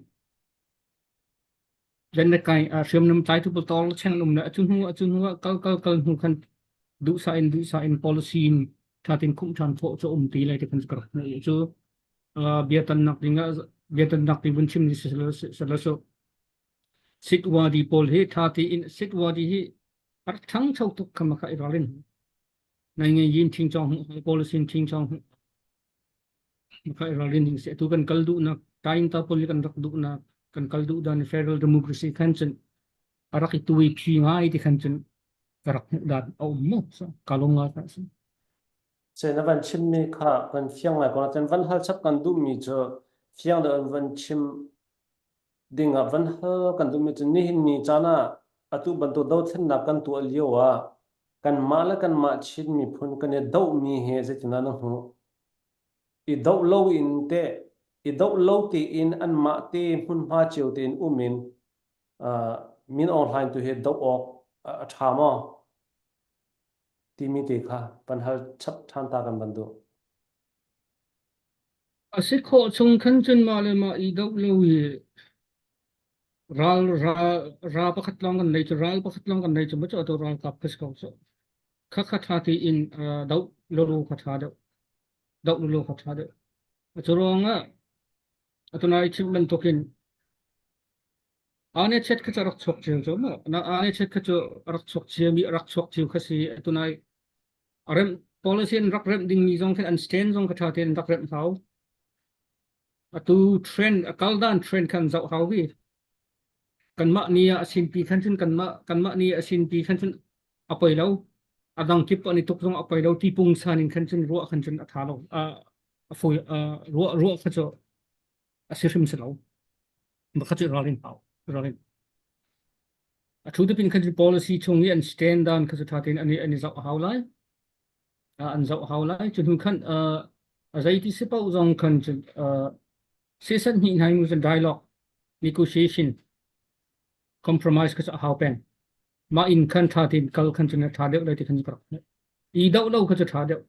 Len le kai hriamnam tlaitu pawl tawr cheng an um le atu hnu atu hnu ah kal kal kal hnu khan duhsah in duhsah in policy in ṭha tein khumh ṭhan khawh cu um ti lai ti khan ka rak hmuh i cu bia tannak ding ah bia tannak ding vun chim ni sila su sitwadi pawl hi ṭha tein sitwadi hi a rak ṭhangcho tuk kha ma kha i ralrin nai ngai yin ṭhing chong hmuh policy in ṭhing chong hmuh Maka i ralrin ding si. Atu kan kal duhnak, Taing ta pawl kan rak duhnak, kan kal duh dan federal democracy khan cun a rak i tui phi ngai ti khan cun ka rak hmuh dan a um mu. So, ka lung nga ta si. Se na van chimmi kha kan fiang lai ko cun van hal chap kan duhmi cu fiang deuh in van chim ding ah van hal kan duhmi cu nihin ni caan ah atu bantuk dothlennak kan tuah lio ah kanmah le kanmah Chin miphun kan i dohmi hi zeitindah na hmuh? I doh lo in teh i doh lo tein anmah te hmunhma cio tein um in uh, Min Aung Hlaing tu hi doh awk a ṭha maw? Timi te kha van hal chap ṭhan ta kan van duh. A si khawh chung khan cun mah le mah i doh lo hi ral ral ra pakhat lawng kan nei cu ral pakhat lawng kan nei cu maw cu atu ralkap ka si ko cu. Kha kha ṭha tein uh, doh lulu kha ṭha deuh. Doh lulu kha ṭha deuh. Cu ruangah atu nai chimh bantukin ane chet kha cu rak chuak cio cu mu. Na ane chet kha cu rak chuak ciami rak chuak cio kha si atu nai a remh policy in rak remh dingmi zong khin an stand zong kha ṭha tein rak remh hau. Atu trend a kal dan trend khan zoh hau vi. Kanmah ni ah a sinpi khan cun kanmah kanmah ni a sinpi khan cun a poi lo. A dang kip an i tuk zong a poi lo ti pungsan in khan cun ruah khan cun a ṭha lo. A fawi ruah ruah kha cu a si hrim si lo. Makha cu ralrin hau. Ralrin. A thu depin khan cun policy chung i an stand dan kha cu ṭha tein an i an i zoh a hau lai. An zoh hau lai. Cu hnu khan a zeiti si paoh zong khan cun season hnih hna in cun dialogue, negotiation, compromise kha cu a hau peng. Mah in khan ṭha tein kal khan cun a ṭha deuh lai ti khan ka rak hmuh. I doh lo kha cu ṭha deuh.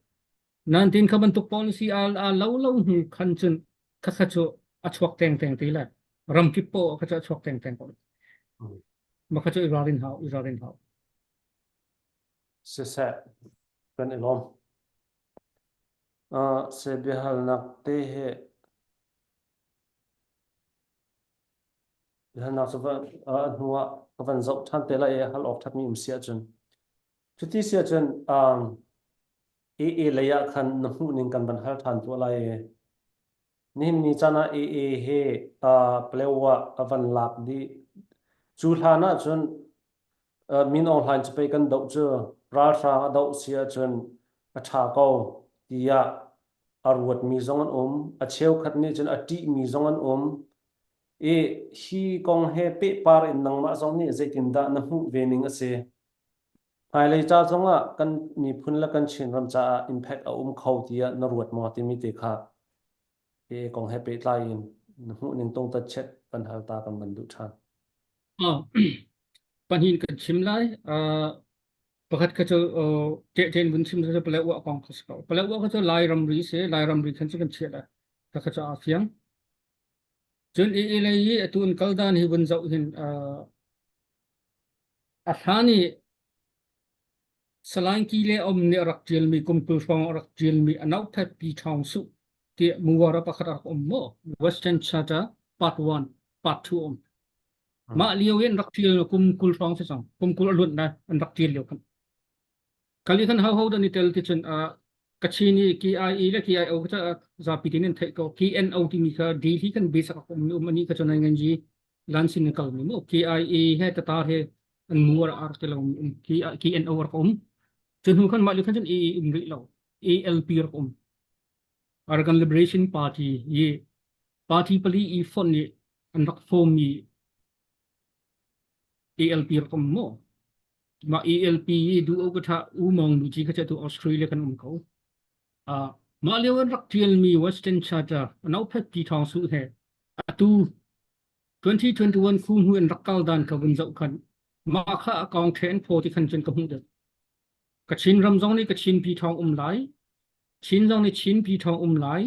Nan tin kha bantuk policy a a lo lo hnu khan cun kha kha cu a chuak teng teng ti lai. Ramkip poah kha cu a chuak teng teng ko. Mah kha cu i ralrin hau, i ralrin hau. Siseh, kan i lawm. Uh, se biahalnak te he biahalnak cu va a hnu ah ka van zoh ṭhan te lai i hal awk ṭhatmi um si ahcun. Cuti si ahcun um, AA lei ah khan na hmuh ning kan van hal ṭhan tuah lai i Nihin ni caan ah AA he uh, Palewa a van lak dih. Cu hlan ahcun uh, Min Aung Hlaing cu pei kan doh cu ralhrang a doh si ahcun a ṭha ko tiah a ruatmi zong an um. A cheukhat nih cun a ṭihmi zong an um. I hi kong he pehpar in nangmah zong nih zeitindah na hmuh ve ning a si? Hmailei ca zongah kan miphun le kan Chinram caah impact a um kho tiah na ruat maw timi te kha hi kong he pehtlai in na hmuhning tungtat chet kan hal ta kan van duh ṭhan. Oh, pahnih kan chim lai. Uh, pakhat kha cu ṭehṭen vun chim cu Paletwa kong kha si ko. Paletwa kha cu Lai ramri si, Lai ramri khan cu kan chiah lai. Kha kha cu aa fiang. Cun i lei i atu in kal dan hi vun zoh hin uh, a hlan i Salai Ki le Om nih a rak ṭialmi kum 20 hrawng a rak ṭialmi a notepad pi ṭhawng suh tiah muwara pakhat a rak um maw? Western Charter Part 1, Part 2 um. Mah lio i an rak ṭial kum 20 hrawng si cang. Kum 20 a luanh lai an rak ṭial lio khan. Kali khan ho ho dah ni tel ti cun Kachin i KIE le KIO kha zapi tin in theih ko. KNO timi kha Delhi kan base a um um ani kha cun ngan ji lan sin kal mi mu KIA he tatar he an mu ar ar te lo um KNO rak um. Cun hnu khan mah li khan cun AA um rih lo. ALP rak um. Arakan Liberation Party i party pali i fonh nih an rak form mi ALP rak um mu. Mah ALP i du o ka tha u mong nu chi kha che tu Australia kan um ko. Uh, mah lio an rak tialmi Western Charter anau phet pi thong su he atu 2021 khu hnu an rak kal dan ka vun zoh khan mah kha akong the an phaw ti khan cun ka hmuh deuh. Kachin ram zong nih Kachin pi thong um lai, Chin zong nih Chin pi thong um lai,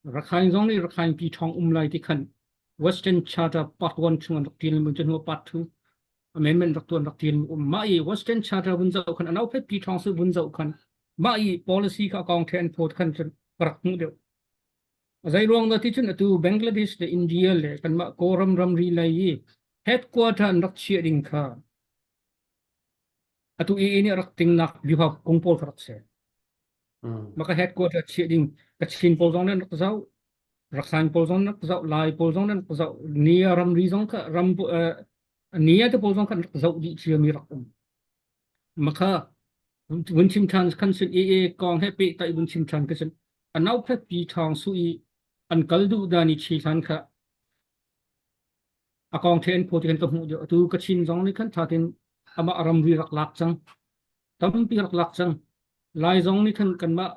Rakhine zong nih Rakhine pi thong um lai ti khan Western Charter Part 1 chung an rak tial mun cun Part 2 amendment rak tuan rak tial um mah i Western Charter vun zoh khan anau phet pi thong su vun zoh khan mah i policy kha kong the an phawt khan cun rak hmuh deuh. Zei ruang dah ti cun atu Bangladesh le India le kanmah Kawlram ramri lei i headquarter an rak chiah ding kha atu i nih rak tingnak biuha kong pawl kha rak si. Maka headquarter chiah ding Kachin pawl zong nan rak zoh, Rakhine pawl zong nan rak zoh, Lai pawl zong nan rak zoh, nia ramri zong kha ram nia te pawl zong kha rak zoh dih cia mi rak um. Maka vun chim than khan sin e e kong he pe tai vun chim than ka sin anau phet pi thong su i an kal duh da ni chi hlan kha a kong the an phaw ti kan ka hmuh deuh atu Kachin zong nih khan tha tin amah ramri rak lak cang tampi rak lak cang Lai zong nih khan kanmah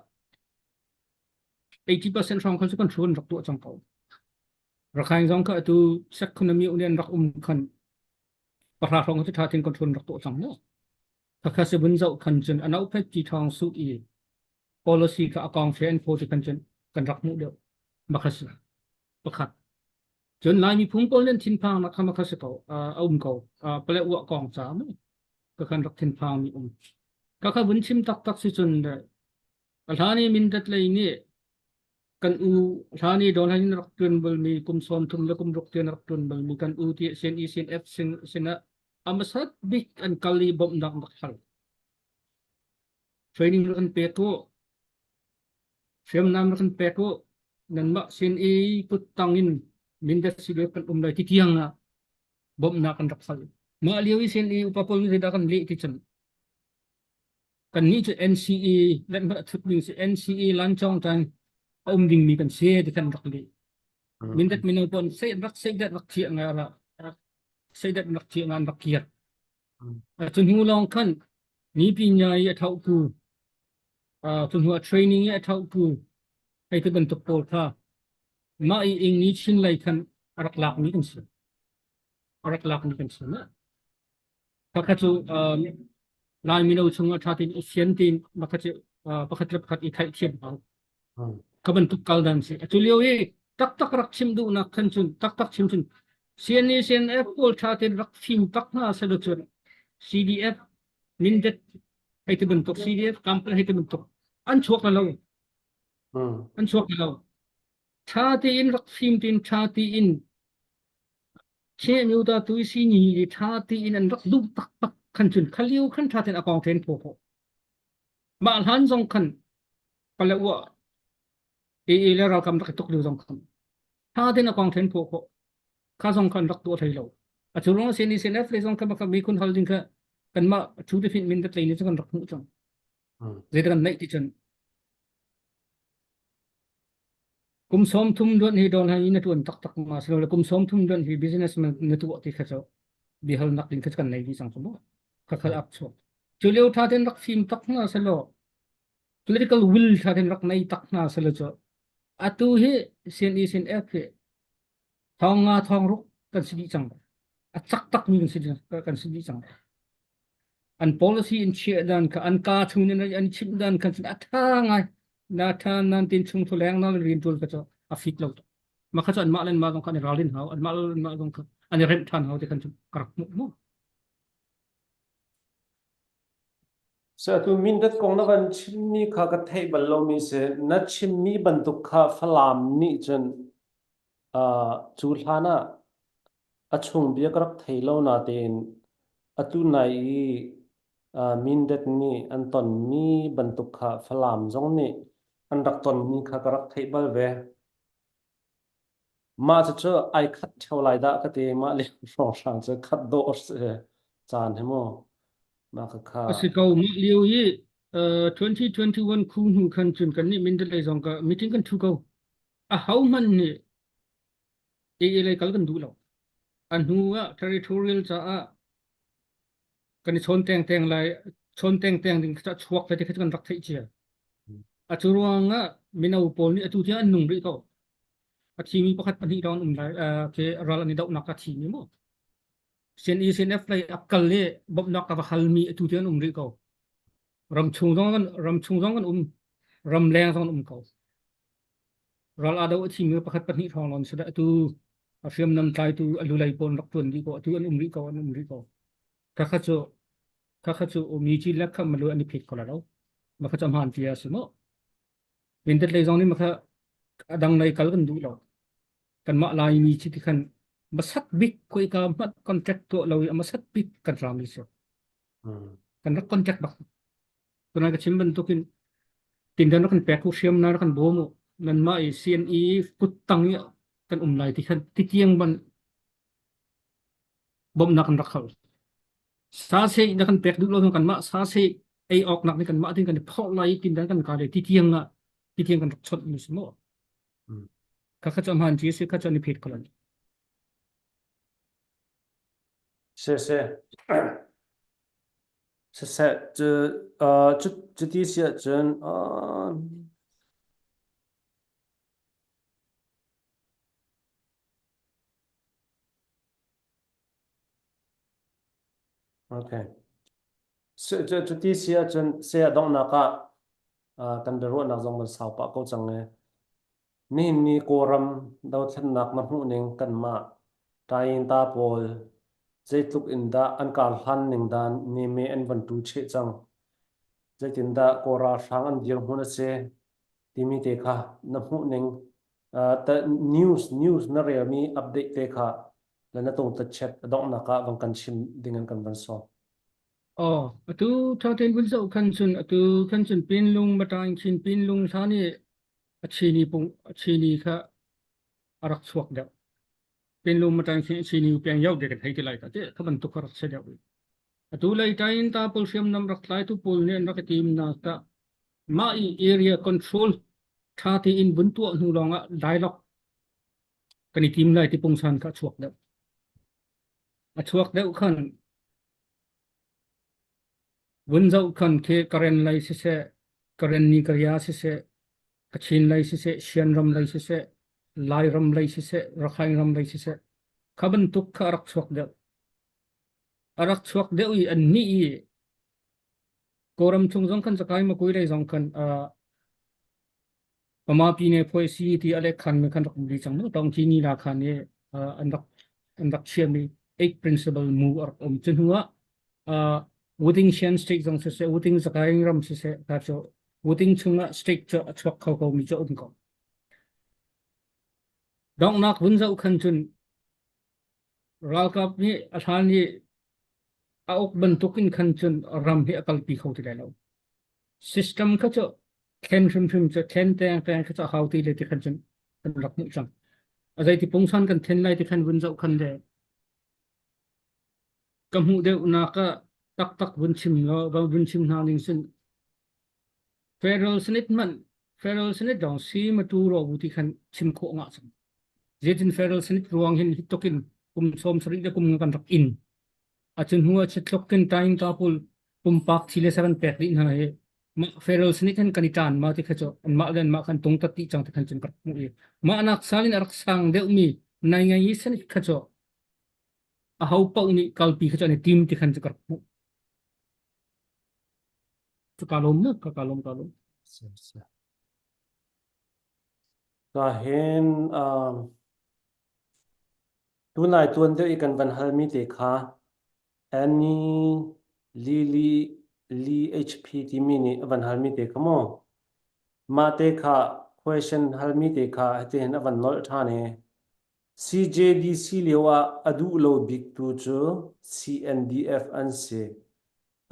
80% hrawng khan cu kan hruan rak tuah cang ko Rakhine zong kha atu economy union rak um khan pahra hrawng cu tha tin control rak tuah cang mu khakha se bun zoh khan cun anau phet ti thong su i policy kha akong fe an phaw ti khan cun kan rak hmuh deuh makha si pakhat Cun Lai miphun pawl nan thinphang nak kha ma kha si ko a um ko pale uah kong ca mu ka kan rak thinphang mi um ka kha vun chim taktak si cun le hlan i Mindat lei nih kan u hlan i Donald in rak tuan bal mi kum 30 le kum ruk tian rak tuan bal mi kan u ti sin i sin F sin sinah amasat bik an kal i bawmhnak rak hal training rak kan pek u Hriamnam rak kan pek u. Nanmah sin i kuttang in mindat si kan um lai ti tiang ah bawmhnak kan rak hal. Mah lio i sin i upa pawl nih zeidah kan leh ti cun kannih cu NCA let thut ding si NCA lancawng tan a um dingmi kan si ti kan rak leh. Mindat mino pawl sei rak sei dat rak thiah nga ra sei dat rak thiah nga an rak kir. Cu hnu lawng khan nipi nya i a thohtu cu hnu ah training i a thohtu hei ti bantuk pawl kha mah i ing ni chin lei khan a rak lakmi kan si. A rak lakmi kan si. Pakhat cu Lai mino chung ah ṭha tein i sian tein pakhat cu pakhat le pakhat i theihthiam hau. Ka bantuk kal dan si. Atu lio i taktak rak chim duhnak khan cun taktak chim cun CNA CNF pawl ṭha tein rak fim tak hna selaw cun CDF Mindat hei ti bantuk CDF company hei ti bantuk an chuak lo. An chuak lo. Ṭha tein rak fim tein ṭha tein Chin ta tu si ni i ṭha tein an rak duh taktak khan cun kha lio khan ṭha tein a kong tein phaw khawh. Mah hlan zong khan Paletwa AA le ralkam rak i tuk lio zong khan ṭha tein a kong tein phaw khawh. Kha zong khan rak tuah hlei lo. A cu ruang CNA CNF le zong khan bak mi khun hal ding kha kanmah thu te fin min te tlei ni cu kan rak hmuh cang. Zeidah kan neih ti cun kum 30 luan hi don hi na tuan taktak ma silo kum 30 luan hi businessman na tuah ti kha cu bihalnak ding kha kan nei dih cang cu mu. Kha khal ap chuak. Cu lio tha ten rak fim tak hna selaw political will tha ten rak nei tak hna selaw cu atu hi CNE CNF hi thong nga thong ruk kan si dih cang. A cak tak mi kan si kan si dih cang. An policy in chiah dan kha an ka chung in an chim dan khan a tha ngai. Na tha nan tin chung thu leng na rian tul ka chu a fit lo. Ma kha chu an mah len ma zong kha an ralrin hau an mah len ma zong kha an i remh than hau te khan chu ka rak hmuh mu. So atu Mindat kong na van chimmi kha ka theih bal lomi si. Na chimmi bantuk kha Falam nih cun uh, cu hlan ah a chung bia ka rak thei lo natein atu nai i uh, Mindat nih an tonmi bantuk kha Falam zong nih an rak tonmi kha ka rak theih bal ve. Mah cucu ai khat ṭheo lai dah ka ti. Mah lio hrawnghrang cu khat dawh a si caan hi mu. Mah khakha. A si ko. Mah lio hi uh, 2021 khu hnu khan cun kan nih Mindalay zong ka meeting kan thu ko. A ho hmanh nih AA lei kal kan duh lo. A hnu ah territorial caah kan i chawn tengteng lai chawn tengteng ding kha chuak te kha kan rak theih cia. A cu ruangah mino pawl nih atu tiang an nung rih ko. A thimi pakhat pahnih lawng um lai ke ral an i dohnak a thimi mu. CNE CNF lei a kal i bawmhnak a va halmi atu tiang an um rih ko. Ram chung zong kan ram chung zong kan um ram leng zong an um ko. Ral aa do a thimi pakhat pahnih hrawng lawng si atu a hriamnam tlaitu a lulei pawl rak tuan dih ko atu an um rih ko an um rih ko. Khakha cu khakha cu mi ci le kha malu an i phit ko la lo. Ma kha cu hmaan tia si mu. Mindat lei zong nih ma kha a dang lei kal kan duh lo. Kanmah Laimi ci ti khan masat bik koi ka hmat contract tuah lo i a masat bik kan rami si. Kan rak contract bak. Tunai ka chim bantukin tindan rak kan pek u hriam na rak kan bawm u nanmah i CNE kuttang i kan um lai ti khan titiang ban bawmhnak kan rak hal. Sa seh na kan pek duh lo kanmah sa seh ei awk nak nih kanmah tin kan i phorh lai tindan kan ka le titiang ah titiang kan rak chawnh mi si mu. Kha kha chu hman chi si kha chu ni phet ko lan. Si si. Siseh, cu, uh, cu, cuti si ahcun, uh, okay. Cuti si ahcun, saya donghnak ah uh, kan biaruahnak zong van sau pah ko cang e. Nihin ni Kawlram dothlennak na hmuhning kanmah Tayin-ta pawl zeitluk in dah an karhlan ning dan neme an van tu cheh cang. Zeitindah Kawl ralhrang an dirhmun a si timi te kha na hmuhning uh, news news na relmi update te kha le na tung chet a donghnak ah van kan chim ding an kan van sawm. Oh, atu thaten vun zoh khan cun atu khan cun pinlung matang chin pinlung thla nih a chini pung a chini kha a rak chuak deuh. Pinlung matang chin chini peng yau de kan thei ti lai ta te kha bantuk kha rak se deuh. Atu lei tain ta pawl hriamnam rak tlaitu pawl nih an rak i tim nak ta mah i area control tha tein vun tuah hnu lawng ah dialogue kan i tim lai ti pungsan kha a chuak deuh. A chuak deuh khan Vun zoh khan khi Karen lei siseh, Karenni Kaya siseh, Kachin lei siseh, Shan ram lei siseh, Lairam lei siseh, Rakhine ram lei siseh, kha bantuk kha a rak chuak deuh. A rak chuak deuh i annih i Kawlram chung zong khan Sakai Makui lei zong khan uh, Pama pine phuai si ti a lek khan mi khan rak um cang mu tong chi ni la khan i an rak an rak chiam mi eight principle mu a rak um cu hnu ah Wuting Shan state zong siseh Wuting Sagaing ram siseh ta cu Wuting chungah state cu a chuak kho ko mi cu um ko donghnak vun zoh khan cun ralkap nih a hlan i a uk bantuk in khan cun ram hi a kalpi kho ti lai lo System kha cu thlen hrimhrim cu thlen tengteng kha cu a hau ti le ti khan cun kan rak hmuh cang. A zeiti pungsan kan thlen lai ti khan vun zoh khan le ka hmuh deuhnak ah taktak vun chim law vun chim hna ning sin Federal Senate hmanh Federal Senate dong si matu ro bu ti khan chim khawh ngah cang. Zeitin Federal Senate ruang hin hi tokin kum som sarih le kum kan rak in. A cun hnu ah chitlok kin tain ta pul. Pumpak thi le sa kan pek dih hna hi mah federal nih khan kan i ṭan ma ti kha cu anmah le anmah khan tung tat dih cang ti khan cun ka rak hmuh i mah nak sal in a rak sang deuhmi nai ngai i san kha cu aho paoh nih kalpi kha cu an i tim ti khan cu ka rak hmuh. Cu ka lawm mu, ka ka lawm ka lawm. Ka hin um, tunai tuan deuh i kan van halmi te kha Annie Lily Lee HP timi nih a van halmi te kha maw? Mah te kha question halmi te kha hitihin a van nolh ṭhan i CJDC lio ah a duh lo biktu cu CNDF an si.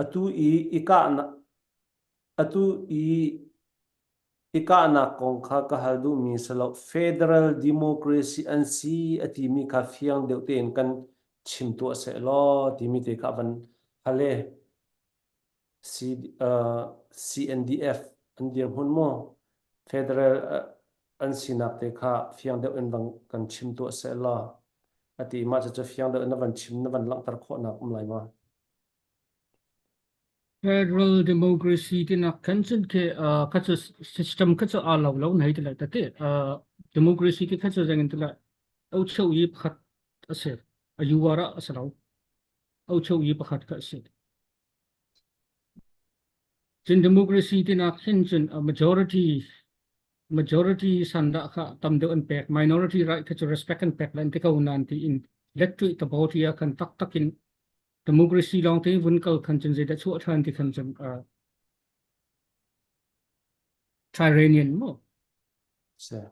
Atu i i kahnak atu i i kahnak kong kha ka hal duhmi si lo. Federal democracy an si a timi kha fiang deuh tein kan chim tuah seh law timi te kha a van hal i C, uh, CNDF an dirhmun maw federal uh, an sinak te kha fiang deuh in van kan chim tuah seh law a ti mah cucu fiang deuh in na van chim na van langhter khawhnak um lai ma? Federal democracy tinak khan cun khi kha cu system kha cu aa lo lo na hei ti lai tete. Democracy ti kha cu zeng in ti lai ocheu i pakhat a si. A UR ah a si lo. Ocheu i pakhat kha a si. Cun democracy tinak hin cun a majority majority sandah kha tam deuh an pek minority right kha cu respect an pek lan ti ko nan ti in let tuih ta bo ti ah khan taktak in democracy lawng te vun kal khan cun zeidah chuah ṭhan ti khan cun uh, Tyranian mo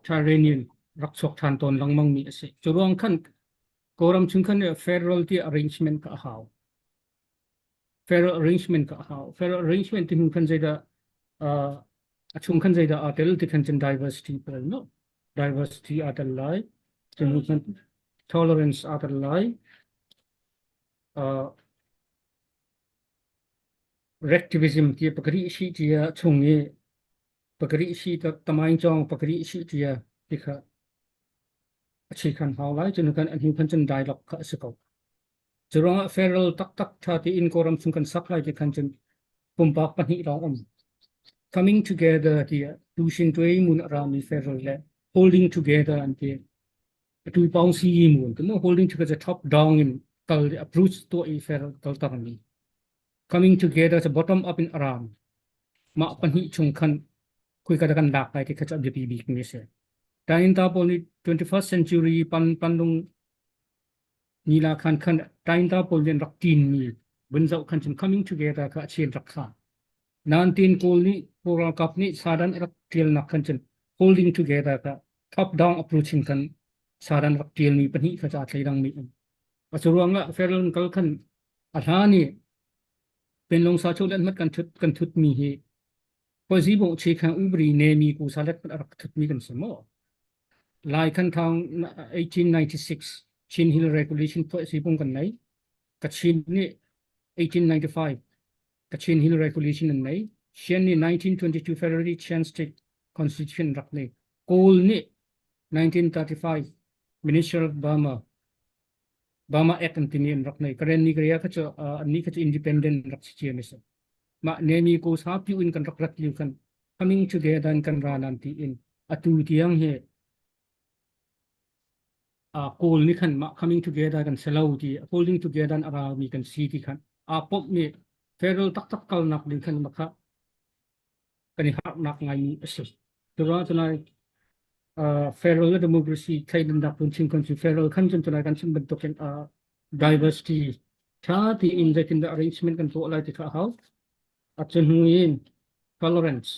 Tyranian rak chuak ṭhan tawn lengmang mi a si. Cu ruang khan Kawlram chung khan federal ti arrangement ka hau. Federal arrangement ka hau. Federal arrangement ti hnu khan zeidah uh, a chung khan zeidah aa tel ti khan cun diversity pawl no diversity aa tel lai. Cu hnu khan tolerance aa tel lai. Uh, Rectivism ti pakari si tia chung i pakari si ta tamaing chong pakari si tia ti kha a chi khan hau lai cun kan an khan cun dialogue kha a si ko. Cu ruangah federal taktak tha ti in Kawlram chung kan sak lai ti khan cun pumpak pahnih lawng um. Coming together ti tu sin tuai mun a rami federal le holding together an ti. Atu pawng si mu an ti mo holding together top down in kal approach tuah i federal kal tar mi. Coming together cu bottom up in a ram. Mah pahnih chung khan khuika dah kan lak lai ti kha cu a biapi bik mi a si. Tainta pawl nih 21st century pan panlung nila khan khan tainta pawl nih an rak tin mi vun zoh khan cun coming together kha a chen rak kha. Nain Kawl nih Kawl ralkap nih sadan rak ṭialnak khan cun holding together kha top down approach in khan sadan rak ṭialmi pahnih kha ca thleidang mi um. A cu ruangah federal kal khan a hlan i Pinlong sa chu let mat kan thut kan thut mi hi Pozi bo chi khan ubri ne mi ku sa let mat rak thut mi kan si mo. Lai kan thang 1896 Chin Hill Regulation pho si pung kan nei. Kachin nih 1895 Kachin Hill Regulation an nei. Shan nih 1922 February Chan State Constitution rak nei. Kawl nih 1935 Minister of Burma Burma Act an timi an rak nei. Karen ni Korea kha cu an ni kha cu independent rak si cia mi si. Mah nemi ko sa piu in kan rak rat liu khan coming together in kan ra nan ti in atu tiang hi Kawl nih khan mah coming together kan si lo ti holding together a rami kan si ti khan aa pawmh nih federal taktak kalnak ding khan makha kan i harnak ngaimi a si. Curuang tunai federal le democracy thleidannak phun chim kan si federal khan cun tunai kan chim bantukin diversity tha tiin zeitindah arrangement kan tuah lai ti kha a hau. A cu hnu in tolerance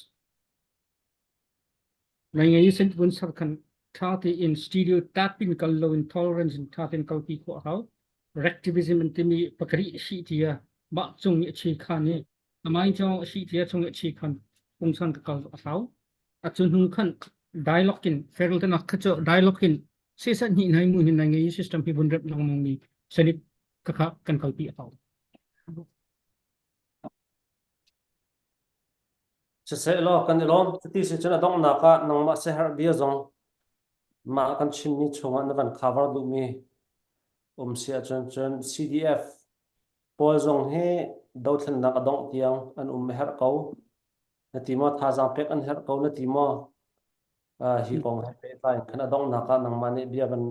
Ngaingai i vun ser khan ṭha tein studio tap in kal loin tolerance in ṭha tein kalpi khawh a hau. Rectivism an timi pakari a si tia mah cung i a chi khan i amai cong a si tia chung i a chi khan pungsan ka kal a hau. A cu hnu khan dialogue in federal tenak kha cu dialogue in sesat hnih nai mu hin nai ngei system hi vun rep lengmang mi senate ka kha kan kalpi a hau. Siseh law kan i lawm. Cuti si cun a donghnak ah nangmah siaherh bia zong mah kan chimmi chungah na van cover duhmi um si ahcun cun CDF. Pawl zong hi dothlennak a dongh tiang an um a herh ko. Na ti maw thazaang pek an herh ko na ti maw? Hi kong he pehtlai in khan a donghnak ah nangmah nih bia van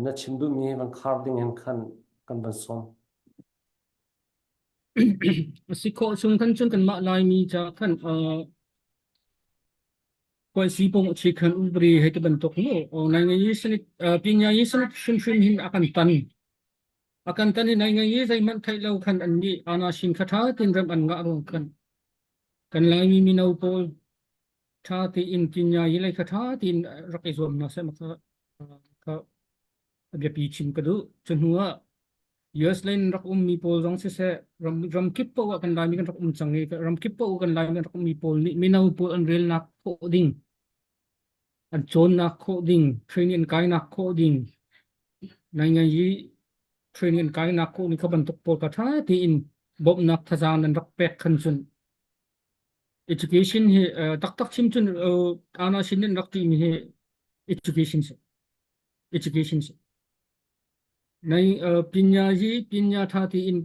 na chim duhmi van khar ding in khan kan van sawm. A si khawh chung khan cun kanmah Laimi ca khan Kuaisi pong chi khan ubri hei ti bantuk mu nai ngai sanit pinya yi sanit hrimhrim hin a kan tan a kan tan i nai ngai yi zeihmanh theih lo khan an nih ana shin kha tha tin ram an ngah ruang khan kan Laimi mino pawl tha tiin pinya yi lei kha tha tiin rak i zuam hna seh kha kha a biapi chim ka duh. Cu hnu ah US lei in rak ummi pawl zong siseh ram ramkip paoh ah kan Laimi kan rak um cang i ramkip paoh kan Laimi kan rak ummi pawl nih mino pawl an relnak khawh ding an cawnnak khawh ding training an kainak khawh ding nai ngai i training an kainak khawh ni kha bantuk pawl ka tha tiin bawmhnak thazaang nan rak pek khan cun education hi taktak chim cun ana sin in rak timi hi education si education si. Nai pinya hi pinya tha tiin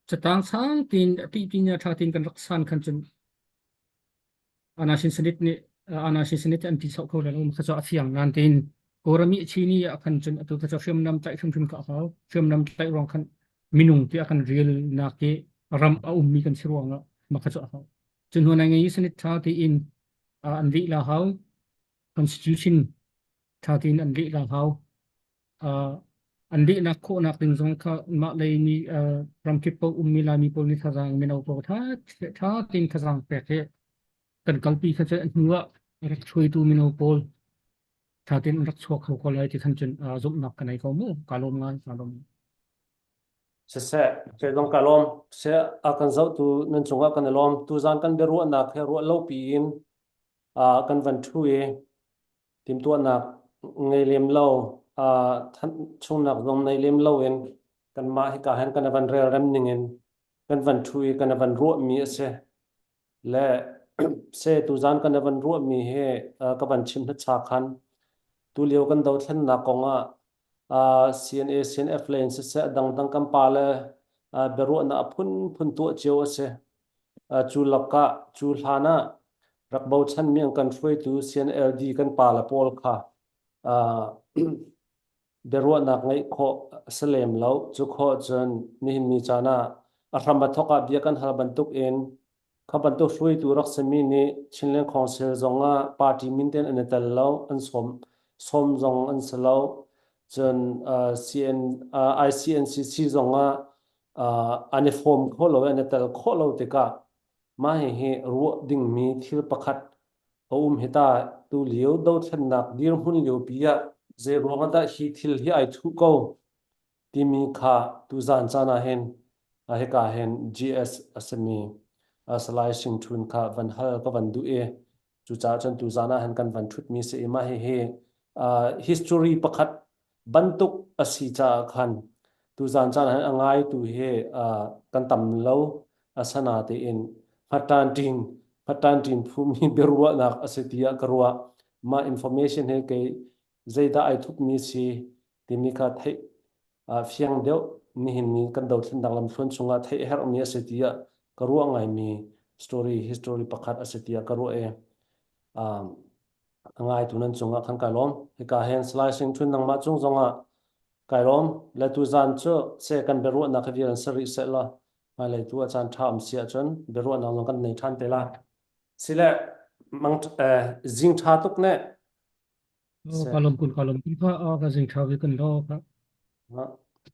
catang sang tiin ti pinya tha tiin kan rak san khan cun ana sin sanit nih ana sin sanit an ti sau kho lo kha cho a fiang nan tin korami chini a khan cun atu kha cho hriamnam tlaih hrimhrim ka hau hriamnam tlaih ruang khan minung ti a kan rel nak ke ram a ummi kan si ruang ah ma kha cho a hau cun hnu nai ngai sanit tha tiin an rih la hau constitution ṭha tein an leh la hau. Uh, an lehnak khawhnak ding zong kha mah lei mi uh, ramkip paoh ummi Laimi pawl nih thazaang mino pawl ṭha ṭha tein thazaang pek hi kan kalpi kha cu hnu ah rak hruaitu mino pawl ṭha tein an rak chuak kho ko lai ti khan cun uh, zumhnak ka nei ko mu ka lawm ngai ka lawm. Siseh, kei zong ka lawm. Seh a kan zohtu nan cungah kan i lawm. Tuzaan kan biaruahnak he ruah lo piin uh, kan van ṭhu i timhtuahnak ngei lem lo chungnak zong nei lem lo in kanmah hika hin kan van relrem ning in kan van ṭhu i kan van ruahmi a si. Le se tuzan kan van ruahmi hi ka van chim hnacha khan tulio kan dothlennak kong ah CNA CNF le in siseh dangdang kan pa le biaruahnak a phunphun tuah cio a si. Cu lakah cu hlan ah rak bochanmi an kan hruaitu CNLD kan pale pawl kha biaruahnak ngeih khawh a si lem lo. Cu khawh cun nihin ni caan ah a hram a thawk ah bia kan hal bantuk in kha bantuk hruaitu rak simi nih Chinland Council zong ah party min ten an i tel lo, an sawm sawm zong an si lo. Cun CN, ICNCC zong ah an i fawm kho lo i an i tel khawh lo tikah mah hihi ruah dingmi thil pakhat a um hi ta tu lio dothlennak dirhmun liopi ah zei ruang ah dah hi thil hi ai thuh ko timi kha tuzan caan ah hin hika hin GS a simi Salai Sing Thun kha van hal ka van duh i cucaah cun tuzan ah hin kan van ṭhutmi si i mah hihi history pakhat bantuk a si caah khan tuzan caan ah hin a ngaitu hi kan tam lo asana tein hmaṭan hmaṭan phumi biaruahnak a si tiah ka ruah. Mah information hi kei zeidah ai thupmi si timi kha theih fiang deuh nihin ni kan dothlennak lamthluan chungah theih herhmi a si tiah ka ruah ngaimi story history pakhat a si tiah ka ruah i a ngaitu nan cungah khan kai lawm. Hika hen Salai Sing Thun nangmah cung zongah kai lawm. Le tuzan cu se kan biaruahnak hi vial in si rih seh law hmailei tu a caan ṭha um si ahcun biaruahnak zong kan nei ṭhan te la. Sile mang zing ṭha tuk ne. Ka lawm kun ka lawm kun kha ka zing ṭha vi kan lo ka.